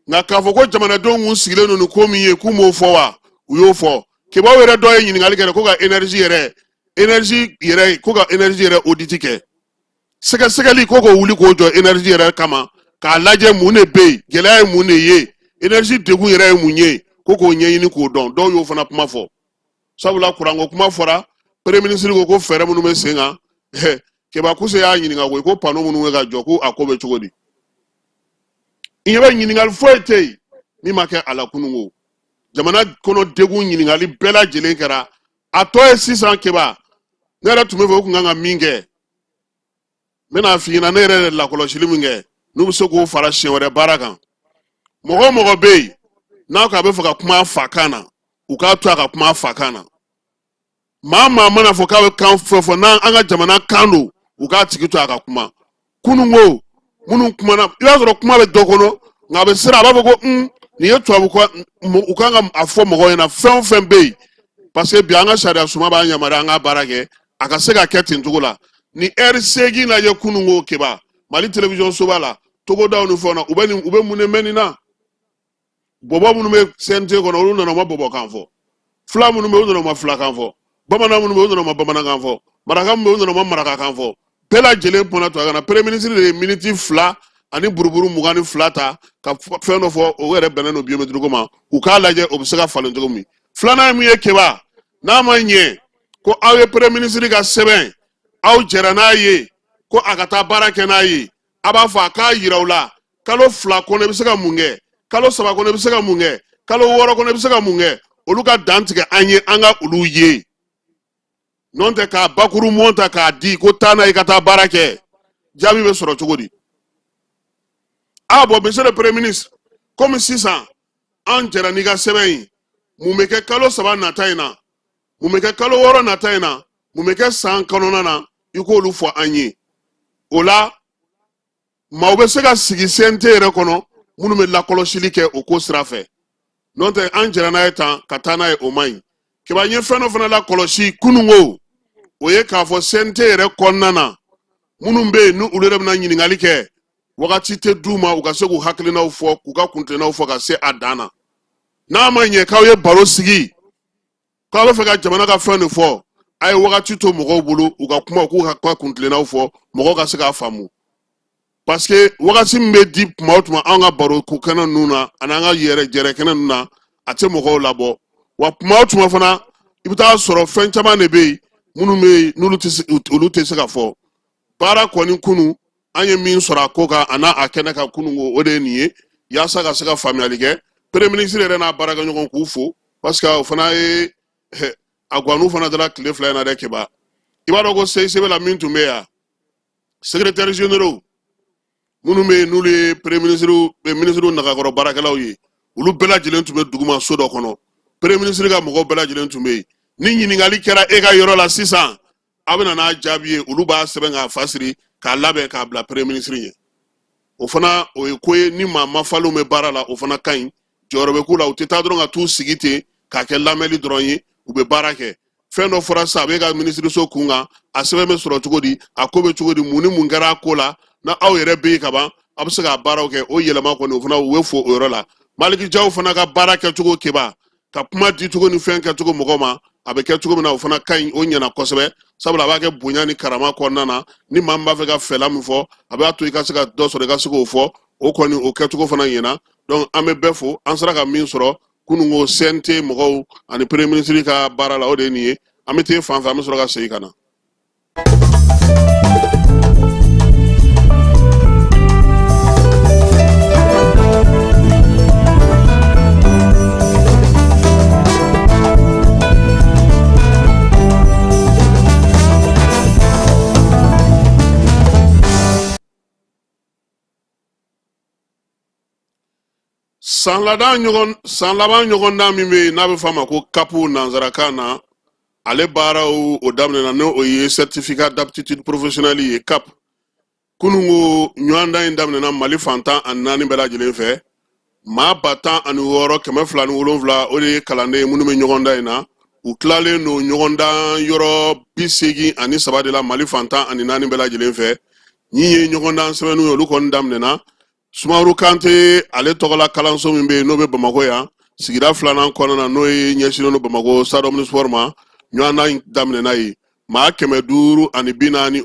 Nka k'a fɔ ko jamanadenw kun sigilen don nin ko min ye, k'u m'o fɔ wa, u y'o fɔ. Kebaw yɛrɛ dɔ ye ɲininkali kɛ ko ka énergie yɛrɛ, énergie yɛrɛ, ko ka énergie yɛrɛ audit kɛ, sɛgɛsɛgɛli ko k'o wuli k'o jɔ énergie yɛrɛ kama, k'a lajɛ mun de bɛ yen, gɛlɛya ye mun de ye, énergie degun yɛrɛ ye mun ye, ko k'o ɲɛɲini k'o dɔn. Dɔw y'o fana kuma fɔ, sabula kuranko kuma fɔra, premier ministre ko ko fɛɛrɛ minnu bɛ sen kan. Keba, Kuse y'a ɲininka koyi ko panneau minnu bɛ ka jɔ, ko a ko bɛ cogo di? I ɲɛ bɛ, ɲininkali foyi tɛ yen min ma kɛ a la kununko. Jamana kɔnɔ degun ɲininkali bɛɛ lajɛlen kɛra. A tɔ ye sisan, Keba, ne yɛrɛ tun bɛ fɛ u tun kan ka min kɛ, n bɛna f'i ɲɛna, ne yɛrɛ de lakɔlɔsili min kɛ, n'u bɛ se k'o fara siɲɛ wɛrɛ baara kan. Mɔgɔ o mɔgɔ bɛ yen n'a ko a bɛ fɛ ka kuma a fa kan na, u k'a to a ka kuma a fa kan na. Maa maa mana fɔ k'a bɛ kan fɛn fɔ n'an an ka jamana kan don, u k'a tigi to a ka kuma. Kununko minnu kumana, i b'a sɔrɔ kuma bɛ dɔ kɔnɔ, nka a bɛ siran, a b'a fɔ ko nin ye tubabu kan. U kan ka a fɔ mɔgɔw ɲɛna fɛn o fɛn bɛ yen, parce que bi an ka sariya suma b'an yamaruya an ka baara kɛ, a ka se ka kɛ ten cogo la. Ni ɛri 8 lajɛ kununko, Keba, Mali télévision soba la, togodaw ni fɛnw na, u bɛ nin, u bɛ mun de mɛn nin na? Bɔbɔ minnu bɛ CNT kɔnɔ, olu nana, u ma bɔbɔkan fɔ. Fila minnu bɛ yen, olu nana, u ma filakan fɔ. Bamanan minnu bɛ yen, olu nana, u ma bamanankan fɔ. Maraka minnu bɛ yen, olu nana, u ma marakakan fɔ. Bɛɛ lajɛlen kumana tubabukan na. Premier ministre de ye miniti 2 ani buruburu 22 ta ka fɛn dɔ fɔ. O yɛrɛ bɛnnen don biométrique ko ma. U k'a lajɛ, o bɛ se ka falen cogo min. Filanan ye mun ye, Keba? N'a ma ɲɛ ko aw ye premier ministre ka sɛbɛn, aw jɛra n'a ye ko a ka taa baara kɛ n'a ye, a b'a fɔ a k'a yira u la kalo 2 kɔnɔ i bɛ se ka mun kɛ, kalo 3 kɔnɔ i bɛ se ka mun kɛ, kalo 6 kɔnɔ i bɛ se ka mun kɛ. Olu ka dan tigɛ an ye, an ka olu ye. N'o tɛ, k'a bakuru mɔn ta k'a di ko taa n'a ye ka taa baara kɛ, jaabi bɛ sɔrɔ cogo di? Ah bon, monsieur le premier ministre, komi sisan an jɛra n'i ka sɛbɛn ye, mun bɛ kɛ kalo 3 nata in na, mun bɛ kɛ kalo 6 nata in na, mun bɛ kɛ san kɔnɔna na, i k'olu fɔ an ye. O la Maaw bɛ se ka sigi CNT yɛrɛ kɔnɔ minnu bɛ lakɔlɔsili kɛ o ko sira fɛ. N'o tɛ, an jɛra n'a ye tan ka taa n'a ye, o man ɲi. Keba, n ye fɛn dɔ fana lakɔlɔsi kununko, o ye k'a fɔ CNT yɛrɛ kɔnɔna na, minnu bɛ yen ni olu yɛrɛ bɛna ɲininkali kɛ, wagati tɛ d'u ma u ka se k'u hakilinaw fɔ, k'u ka kuntilennaw fɔ ka se a dan na. N'a ma ɲɛ k'aw ye baro sigi, k'aw bɛ fɛ ka jamana ka fɛn de fɔ, a ye wagati to mɔgɔw bolo u ka kuma, k'u ka kuntilennaw fɔ, mɔgɔw ka se k'a faamu. Parce que wagati min bɛ di tuma o tuma anw ka baro ko kɛnɛ ninnu na ani an ka yɛrɛ jɛrɛ kɛnɛ ninnu na, a tɛ mɔgɔw labɔ wa. Tuma o tuma fana, i bɛ taa sɔrɔ fɛn caman de bɛ yen minnu bɛ yen n'olu tɛ se, olu tɛ se ka fɔ. Baara kɔni kunu, an ye min sɔrɔ a ko kan a n'a a kɛnɛ kan kunun ko, o de ye nin ye, yaasa ka se ka faamuyali kɛ. Premier ministre yɛrɛ n'a baarakɛɲɔgɔn, k'u fo, parce que o fana ye a guwanu fana dara tile 2 in na dɛ. Keba, i b'a dɔn ko CICB la min tun bɛ yan, secrétaire généraux minnu bɛ yen n'olu ye premier ministre, ministre nagakɔrɔ baarakɛlaw ye, olu bɛɛ lajɛlen tun bɛ duguma so dɔ kɔnɔ. Premier ministre ka mɔgɔw bɛɛ lajɛlen tun bɛ yen. Ni ɲininkali kɛra e ka yɔrɔ la sisan, a bɛ na n'a jaabi ye, olu b'a sɛbɛn k'a fasiri k'a labɛn k'a bila premier ministre ɲɛ. O fana, o ye ko ye ni maa mafalenw bɛ baara la, o fana ka ɲi, jɔyɔrɔ bɛ k'u la. U tɛ taa dɔrɔn ka t'u sigi ten k'a kɛ lamɛnli dɔrɔn ye, u bɛ baara kɛ. Fɛn dɔ fɔra sisan, a b'e ka minisiriso kun kan, a sɛbɛn bɛ sɔrɔ cogo di, a ko bɛ cogo di, mun ni mun kɛra a ko la, na aw yɛrɛ bɛ yen ka ban, aw bɛ se k'a baaraw kɛ. O yɛlɛma kɔni, o fana, u bɛ fo o yɔrɔ la. Maliki Jaw fana ka baara kɛcogo, Keba, ka kuma di cogo ni fɛn kɛcogo mɔgɔ ma, a bɛ kɛ cogo min na, o fana ka ɲi, o ɲɛna kosɛbɛ, sabula a b'a kɛ bonya ni karama kɔnɔna na. Ni maa min b'a fɛ ka fɛla min fɔ, a b'a to i ka se ka dɔ sɔrɔ, i ka se k'o fɔ. O kɔni, o kɛcogo fana ɲɛna. Donc an bɛ bɛɛ fo. An sera ka min sɔrɔ kununko CNT mɔgɔw ani premier ministre ka baara la, o de ye nin ye. An bɛ t'e fan fɛ, an bɛ sɔrɔ ka segin ka na. San san laban ɲɔgɔndan min bɛ yen n'a bɛ f'a ma ko CAP nanzarakan na, ale baaraw o daminɛna, n'o o ye certificat d'aptitude professionnelle ye, CAP. Kununko ɲɔgɔndan in daminɛna Mali fan 14 bɛɛ lajɛlen fɛ. Maa 16,207, o de ye kalanden ye minnu bɛ ɲɔgɔndan in na. U tilalen don ɲɔgɔndan yɔrɔ 83 de la Mali fan 14 bɛɛ lajɛlen fɛ. Min ye ɲɔgɔndan sɛbɛnniw ye, olu kɔni daminɛna. Sumaworo Kante ale tɔgɔla kalanso min bɛ yen n'o bɛ Bamakɔ yan, sigida filanan kɔnɔna na, n'o ye ɲɛsinnen don Bamakɔ stade omnisport ma, ɲɔgɔndan in daminɛna yen. Maa 540,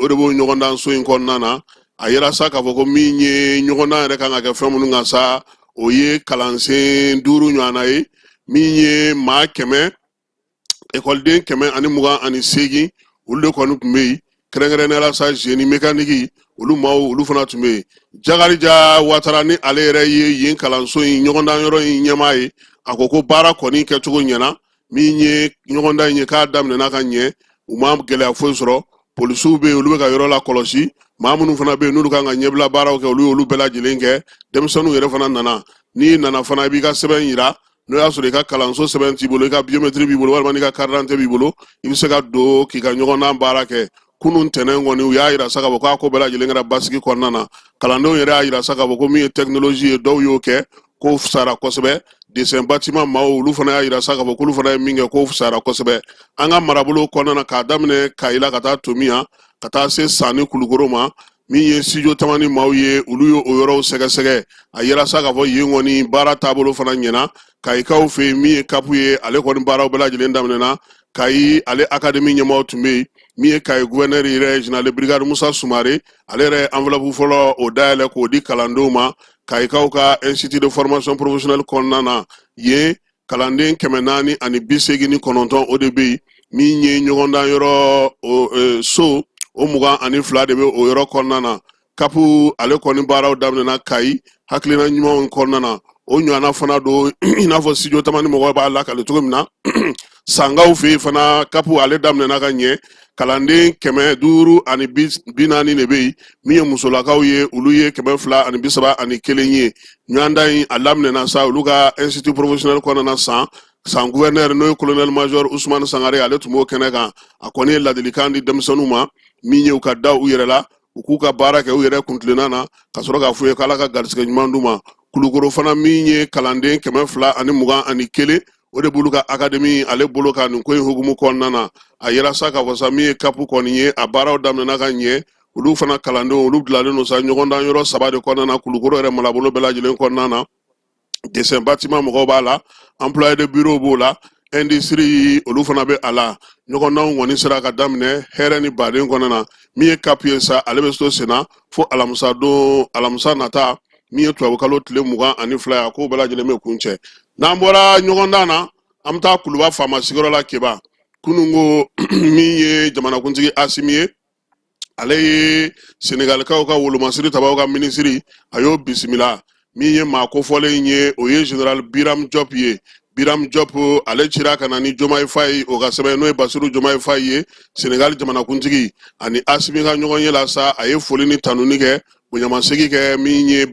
o de b'o ɲɔgɔndan so in kɔnɔna na. A yera sa k'a fɔ ko min ye ɲɔgɔndan yɛrɛ kan ka kɛ fɛn minnu kan sa, o ye kalansen 5 ɲɔgɔnna ye. Min ye maa 100, ekɔliden 128, olu de kɔni tun bɛ yen. Kɛrɛnkɛrɛnnenya la sa, génie mécanique, olu maaw, olu fana tun bɛ yen. Jakarija Watara, ni ale yɛrɛ ye yen kalanso in ɲɔgɔndan yɔrɔ in ɲɛmaa ye, a ko ko baara kɔni kɛcogo ɲɛna. Min ye ɲɔgɔndan in ye, k'a daminɛna ka ɲɛ, u ma gɛlɛya foyi sɔrɔ. Polisiw bɛ yen, olu bɛ ka yɔrɔ lakɔlɔsi. Maa minnu fana bɛ yen n'olu kan ka ɲɛbila baaraw kɛ, olu y'olu bɛɛ lajɛlen kɛ. Denmisɛnninw yɛrɛ fana nana. N'i nana fana, i b'i ka sɛbɛn yira. N'o y'a sɔrɔ i ka kalanso sɛbɛn t'i bolo, i ka biométrie b'i bolo, walima n'i ka carte d'identité b'i bolo, i bɛ se ka don k'i ka ɲɔgɔndan baara kɛ. Kunun tɛnɛn kɔni, u y'a yira sa k'a fɔ k'a ko bɛɛ lajɛlen kɛra basigi kɔnɔna na. Kalandenw yɛrɛ y'a yira sa k'a fɔ ko min ye technologie ye, dɔw y'o kɛ k'o fisayara kosɛbɛ. Dessin bâtiment maaw, olu fana y'a yira sa k'a fɔ k'olu fana ye min kɛ, k'o fisayara kosɛbɛ. An ka marabolo kɔnɔna na, k'a daminɛ Kayila ka taa Tomiya, ka taa se San ni Kulukoro ma, min ye Studio Tamani maaw ye, olu ye o yɔrɔw sɛgɛsɛgɛ. A yira sa k'a fɔ yen kɔni baara taabolo fana ɲɛna. Kayikaw fɛ yen, min ye CAP ye, ale kɔni baaraw bɛɛ lajɛlen daminɛna. Kayi ale académie ɲɛmaaw tun bɛ yen. Min ye Kayi gouverneur yɛrɛ, général de brigade Musa Sumare, ale yɛrɛ enveloppe fɔlɔ o dayɛlɛ k'o di kalandenw ma Kayikaw ka institut de formation professionnelle kɔnɔna na. Yen kalanden 489, o de bɛ yen. Min ye ɲɔgɔndan yɔrɔ so, o 22 de bɛ o yɔrɔ kɔnɔna na. CAP ale kɔni baaraw daminɛna Kayi hakilina ɲumanw kɔnɔna na. O ɲɔgɔnna fana don, i n'a fɔ Studio Tamani mɔgɔw b'a lakale cogo min na, Sankaw fɛ yen fana, CAP ale daminɛna ka ɲɛ. Kalanden 540 de bɛ yen. Min ye musolakaw ye, olu ye 231 ye. Ɲɔgɔndan in a daminɛna sa olu ka institut professionnel kɔnɔna. San san gouverneur, n'o ye colonel major Usumani Sangare, ale tun b'o kɛnɛ kan. A kɔni ye ladilikan di denmisɛnninw ma, min ye u ka da u yɛrɛ la. U k'u ka baara kɛ u yɛrɛ kuntilenna na ka sɔrɔ k'a f'u ye k'Ala ka garisɛgɛ ɲuman d'u ma. Kulukoro fana, min ye kalanden 221, o de b'olu ka akademi ale bolo kan nin ko in hukumu kɔnɔna na. A yira sa k'a fɔ sa, min ye CAP kɔni ye, a baaraw daminɛna ka ɲɛ. Olu fana kalandenw, olu bilalen don sa ɲɔgɔndan yɔrɔ saba de kɔnɔna na Kulukoro yɛrɛ marabolo bɛɛ lajɛlen kɔnɔna na. Dessin bâtiment mɔgɔw b'a la, employé de bureau b'o la, industrie olu fana bɛ a la. Ɲɔgɔndanw kɔni sera ka daminɛ hɛrɛ ni baden kɔnɔna na. Min ye CAP ye sa, ale bɛ to senna fo alamisa don, alamisa nata, min ye tubabukalo tile 22 ye. A ko bɛɛ lajɛlen bɛ kuncɛ. N'an bɔra ɲɔgɔndan na, an bɛ taa Kuluba faama sigiyɔrɔ la. Keba, kunun ko min ye jamanakuntigi Asimi ye, ale ye Senegalikaw ka wolomasiri tabaw ka minisiri, a y'o bisimila. Min ye maa kofɔlen ye, o ye général Biram Diop ye. Biram Diop, ale cira ka na ni Jomayi Fayi o ka sɛbɛn, n'o ye Basiru Jomayi Fayi ye, Senegal jamanakuntigi. Ani Asimi ka ɲɔgɔn ye la sa, a ye foli ni tanuni kɛ, bonyamasegin kɛ min ye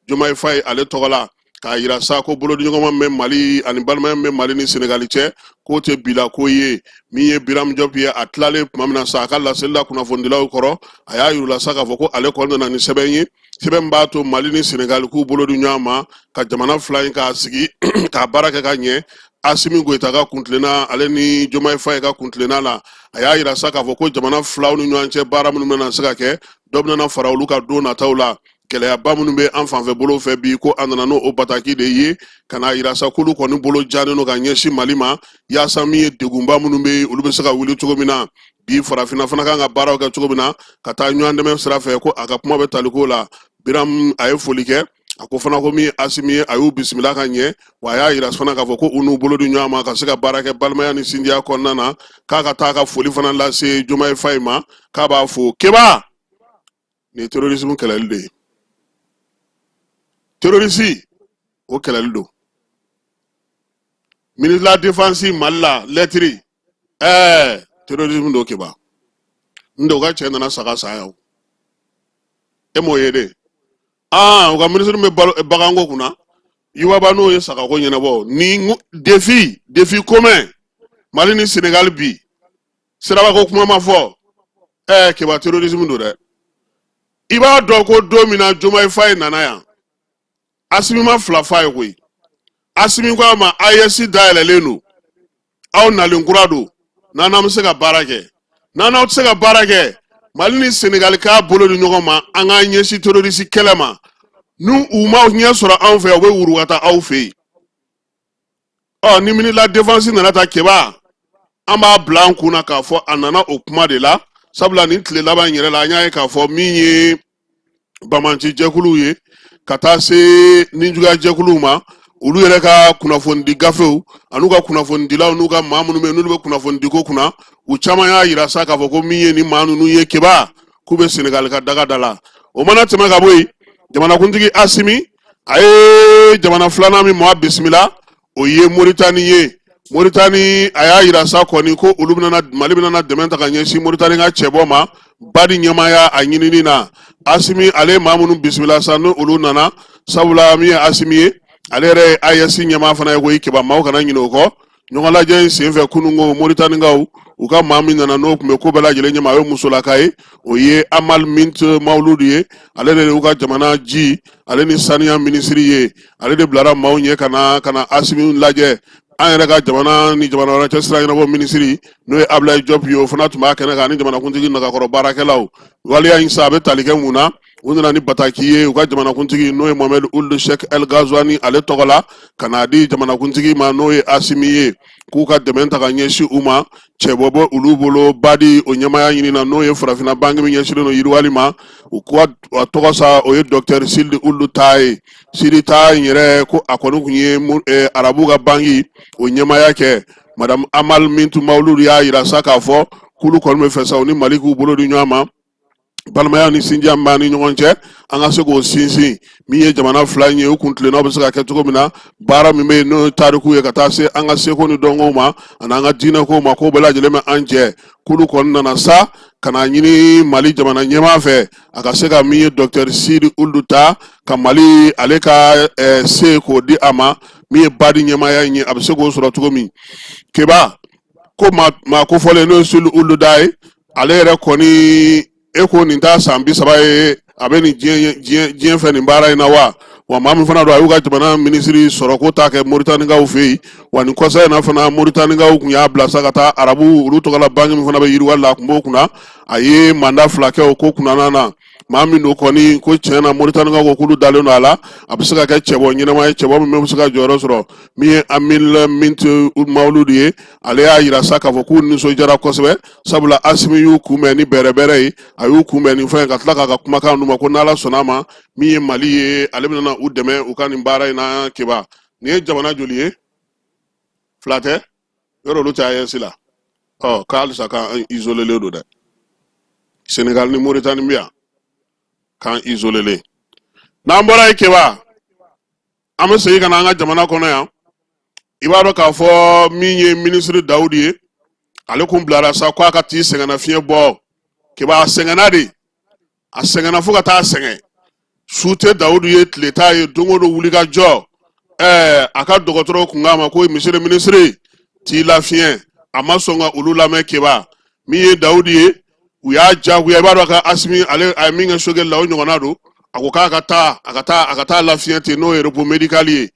Jomayi Fayi ale tɔgɔ la, k'a yira sa ko bolodiɲɔgɔnma min bɛ Mali ani balimaya min bɛ Mali ni Senegali cɛ, k'o tɛ bila ko ye. Min ye Biram Diop ye, a tilalen tuma min na sa a ka laseli la kunnafonidilaw kɔrɔ, a y'a yir'u la sa k'a fɔ ko ale kɔni nana ni sɛbɛn ye, sɛbɛn min b'a to Mali ni Senegali k'u bolo di ɲɔgɔn ma ka jamana fila in k'a sigi k'a baara kɛ ka ɲɛ. Asimi Goyita ka kuntilenna, ale ni Jomayi Fayi ka kuntilenna la, a y'a yira sa k'a fɔ ko jamana filaw ni ɲɔgɔn cɛ baara minnu bɛna se ka kɛ, dɔ bɛna fara olu ka don nataw la. Gɛlɛyaba minnu bɛ an fanfɛ bolo fɛ bi, ko a nana n'o bataki de ye ka n'a yira sa k'olu kɔni bolo jalen don ka ɲɛsin Mali ma, yaasa min ye degunba minnu bɛ yen, olu bɛ se ka wuli cogo min na. Bi farafinna fana kan ka baaraw kɛ cogo min na ka taa ɲɔgɔn dɛmɛ sira fɛ, ko a ka kuma bɛ tali ko la. Biram a ye foli kɛ. A ko fana ko min ye Asimi ye, a y'u bisimila ka ɲɛ, wa a y'a yira fana k'a fɔ ko u n'u bolo di ɲɔgɔn ma ka se ka baara kɛ balimaya ni sinjiya kɔnɔna na, k'a ka taa ka foli fana lase Jomayi Fayi ma, k'a b'a fo. Keba, nin ye terrorisme kɛlɛli de ye, terroriste o kɛlɛli don. Ministre de la Défense Mali la, lɛtiri terrorisme don. Keba, n de u ka cɛ nana saga san yan o, e m'o ye de? Aa, u ka ministre bɛ balo baganko kunna, Iwaba n'o ye sagako ɲɛnabɔ. Ni défi commun Mali ni Senegal bi, sirabako kuma ma fɔ. Keba, terrorisme don dɛ. I b'a dɔn ko don min na Jomayi Fayi nana yan, Asimi ma fila f'a ye koyi. Asimi ko a ma AES dayɛlɛlen don, aw nalen kura don, n'an n'an bɛ se ka baara kɛ, n'an n'aw tɛ se ka baara kɛ, Mali ni Senegali k'a bolo di ɲɔgɔn ma, an k'an ɲɛsin terroriste kɛlɛ ma. N'u u ma ɲɛ sɔrɔ anw fɛ, u bɛ wuru ka taa aw fɛ yen. Ɔ, ni ministre de la Défense nana ta, Keba, an b'a bila an kun na k'a fɔ a nana o kuma de la, sabula nin tile laban in yɛrɛ la, an y'a ye k'a fɔ min ye banbaanci jɛkuluw ye ka taa se nijuguya jɛkuluw ma, olu yɛrɛ ka kunnafonidi gafew an'u ka kunnafonidilaw n'u ka maa minnu bɛ yen n'olu bɛ kunnafonidiko kunna, u caman y'a yira sa k'a fɔ ko min ye ni maa ninnu ye, Keba, k'u bɛ Senegali ka daga da la. O mana tɛmɛ ka bɔ yen, jamanakuntigi Asimi a ye jamana filanan min maa bisimila, o ye Moritani ye. Moritani, a y'a yira sa kɔni ko olu bɛna, Mali bɛna dɛmɛ ta ka ɲɛsin Moritani ka cɛbɔ ma BAD ɲɛmaaya a ɲinini na. Asimi ale ye maa minnu bisimila sa, ni olu nana, sabula min ye Asimi ye, ale yɛrɛ ye AES ɲɛmaa fana ye koyi. Keba, maaw kana ɲinɛ o kɔ. Ɲɔgɔn lajɛ in senfɛ kununko, Moritanikaw u ka maa min nana, n'o tun bɛ ko bɛɛ lajɛlen ɲɛma, o ye musolaka ye, o ye Amal Mint Mawuludu ye. Ale de y'u ka jamana ji ale ni saniya minisiri ye. Ale de bilara maaw ɲɛ ka na Asimi lajɛ. An yɛrɛ ka jamana ni jamana wɛrɛ cɛ sira ɲɛnabɔ minisiri, n'o ye Abulayi Jɔp ye, o fana tun b'a kɛnɛ kan, ani jamanakuntigi nagakɔrɔ baarakɛlaw. Waleya in sa, a bɛ tali kɛ mun na? U nana ni bataki ye u ka jamanakuntigi, n'o ye Mohamed Ould Cheikh El Ghazouani, ale tɔgɔ la, ka n'a di jamanakuntigi ma, n'o ye Asimi ye, k'u ka dɛmɛ ta ka ɲɛsin u ma. Cɛbɔ bɔ olu bolo BAD o ɲɛmaaya ɲini na, n'o ye farafinna banki min ɲɛsinnen don yiriwali ma. U ka a tɔgɔ sa, o ye Docteur Sidi Ould Tah ye. Sidi Tah in yɛrɛ ko a kɔni tun ye arabu ka banki o ɲɛmaaya kɛ. Madame Amal Mintu Mawuludu y'a yira sa k'a fɔ k'olu kɔni bɛ fɛ sa, u ni Mali k'u bolo di ɲɔgɔn ma, balimaya ni sinjiya min b'an ni ɲɔgɔn cɛ, an ka se k'o sinsin. Min ye jamana fila in ye, u kun tilennaw bɛ se ka kɛ cogo min na, baara min bɛ yen n'o ye tariku ye ka taa se an ka seko ni dɔnkow ma ani an ka diinɛkow ma, k'o bɛɛ lajɛlen bɛ an jɛ. K'olu kɔni nana sa ka na ɲini Mali jamana ɲɛmaa fɛ, a ka se ka min ye Docteur Sidi Ould Tah ka Mali ale ka se k'o di a ma, min ye BAD ɲɛmaaya in ye, a bɛ se k'o sɔrɔ cogo min. Keba, ko maa kofɔlen, n'o ye Sidi Ould Tah ye, ale yɛrɛ kɔni E ko nin t'a san 30 ye a bɛ nin diɲɛ fɛ nin baara in na wa? Wa maa min fana don, a y'u ka jamana minisiri sɔrɔko ta kɛ Moritanikaw fɛ yen. Wa nin kɔsa in na fana, Moritanikaw tun y'a bila sa ka taa arabu olu tɔgɔ la banque min fana bɛ yiriwali la, a tun b'o kunna. A ye mandat 2 kɛ o ko kunnana na. Maa min don kɔni, ko tiɲɛ na, Moritanikaw ko k'olu dalen don a la, a bɛ se ka kɛ cɛbɔ ɲɛnama ye, cɛbɔ min bɛ se ka jɔyɔrɔ sɔrɔ. Min ye Amil Mint Mawuludu ye, ale y'a yira sa k'a fɔ k'u nisɔndiyara kosɛbɛ, sabula Asimi y'u kunbɛn ni bɛrɛbɛrɛ ye, a y'u kunbɛn ni fɛn, ka tila k'a ka kumakan d'u ma ko n'Ala sɔnna a ma, min ye Mali ye, ale bɛna u dɛmɛ u ka nin baara in na. Keba, nin ye jamana joli ye? Fila tɛ yɔrɔ, olu tɛ AES la. Ɔ, k'halisa k'an isolelen don dɛ. Senegal ni Mauritanie bɛ yan, k'an isolelen. N'an bɔra yen, Keba, an bɛ segin ka na an ka jamana kɔnɔ yan. I b'a dɔn k'a fɔ min ye minisiri Dawudi ye, ale kun bilara sa ko a ka t'i sɛgɛnnafiɲɛ bɔ. Keba, a sɛgɛnna de, a sɛgɛnna fo ka taa sɛgɛn. Su tɛ Dawudu ye, tile t'a ye, don o don wuli ka jɔ. A ka dɔgɔtɔrɔw kun k'a ma ko monsieur le ministre, t'i lafiɲɛ. A ma sɔn ka olu lamɛn. Keba, min ye Dawudu ye, u y'a jagoya. I b'a dɔn ka Asimi, ale a ye min kɛ Sogɛli la, o ɲɔgɔnna don. A ko k'a ka taa, a ka taa lafiɲɛ ten, n'o ye repos médical ye.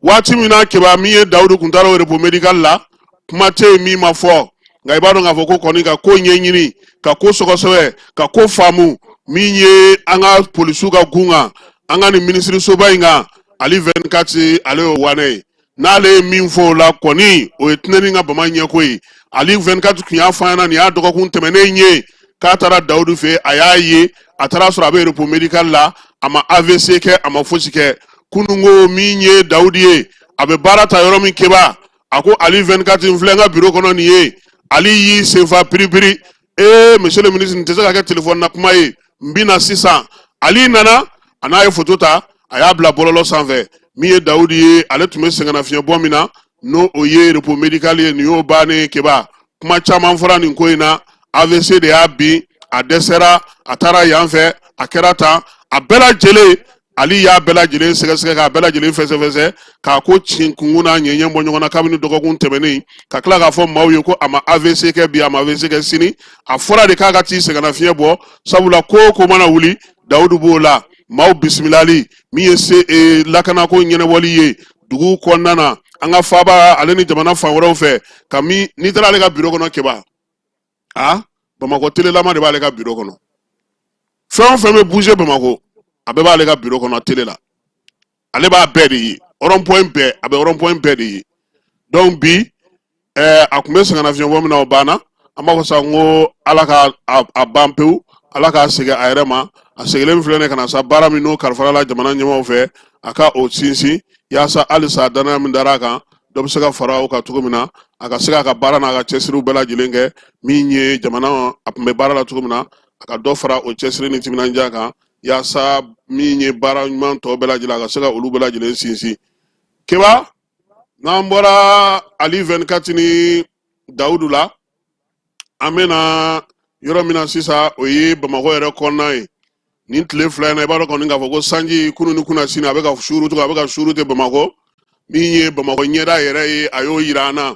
Waati min na, Keba, min ye Dawudu kun taara o repos médical la, kuma tɛ yen min ma fɔ. Nka i b'a dɔn k'a fɔ ko kɔni ka ko ɲɛɲini, ka ko sɔgɔsɔgɔ, ka ko faamu, min ye an ka polisiw ka gun kan, an ka nin minisirisoba in kan, Ali 24, ale y'o wanɛ ye. N'ale ye min fɔ o la kɔni, o ye tɛnɛni ka bama ɲɛko ye. Ali 24 tun y'a fɔ an ɲɛna, nin y'a dɔgɔkun tɛmɛnen ye, k'a taara Dawudu fɛ, a y'a ye, a taara sɔrɔ a bɛ repos médical la, a ma AVC kɛ, a ma fosi kɛ. Kununko, min ye Dawudu ye, a bɛ baara ta yɔrɔ min, Keba, a ko Ali 24, n filɛ n ka biro kɔnɔ nin ye. Ali y'i senfa piripiri: ee, monsieur le ministre, nin tɛ se ka kɛ telefɔni na kuma ye, n bɛ na sisan. Ali nana, a n'a ye foto ta, a y'a bila bɔlɔlɔ sanfɛ. Min ye Dawudi ye, ale tun bɛ sɛgɛnnafiɲɛbɔ min na, n'o o ye repos médical ye, nin y'o bannen. Keba, kuma caman fɔra nin ko in na. AVC de y'a bin, a dɛsɛra, a taara yan fɛ, a kɛra tan. A bɛɛ lajɛlen, Ali y'a bɛɛ lajɛlen sɛgɛsɛgɛ, k'a bɛɛ lajɛlen fɛsɛfɛsɛ, k'a ko tiɲɛ kunkun n'a ɲɛɲɛ bɔ ɲɔgɔn na kabini dɔgɔkun tɛmɛnen, ka tila k'a fɔ maaw ye ko a ma AVC kɛ bi, a ma AVC kɛ sini. A fɔra de k'a ka t'i sɛgɛnnafiɲɛ bɔ, sabula ko o ko mana wuli, Dawudu b'o la. Maaw bisimilali min ye se lakanako ɲɛnabɔli ye dugu kɔnɔna na, an ka faaba ale ni jamana fan wɛrɛw fɛ, ka min n'i taara ale ka biro kɔnɔ, Keba, a Bamakɔ telelama de b'ale ka biro kɔnɔ. Fɛn o fɛn bɛ bouger Bamakɔ, a bɛɛ b'ale ka biro kɔnɔ tele la. Ale b'a bɛɛ de ye, rond point bɛɛ, a bɛ rond point bɛɛ de ye. Donc bi a tun bɛ sɛgɛnnafiɲɛbɔ min na, o banna. An b'a fɔ sa n ko Ala ka a ban pewu, Ala k'a segin a yɛrɛ ma. A seginnen filɛ nin ka na sa, baara min n'o kalifara la jamana ɲɛmaaw fɛ, a ka o sinsin, yaasa halisa danaya min dara a kan, dɔ bɛ se ka fara o kan cogo min na, a ka se k'a ka baara n'a ka cɛsiriw bɛɛ lajɛlen kɛ. Min ye jamana, a tun bɛ baara la cogo min na, a ka dɔ fara o cɛsiri ni timinandiya kan, yaasa min ye baara ɲuman tɔ bɛɛ lajɛlen, a ka se ka olu bɛɛ lajɛlen sinsin. Keba, n'an bɔra Ali 24 ni Dawudu la, an bɛna yɔrɔ min na sisan, o ye Bamakɔ yɛrɛ kɔnɔna ye. Nin tile 2 in na, i b'a dɔn kɔni k'a fɔ ko sanji kunu ni kunna sini, a bɛ ka suuru cogo, a bɛ ka suuru tɛ Bamakɔ. Min ye Bamakɔ ɲɛda yɛrɛ ye, a y'o yira an na.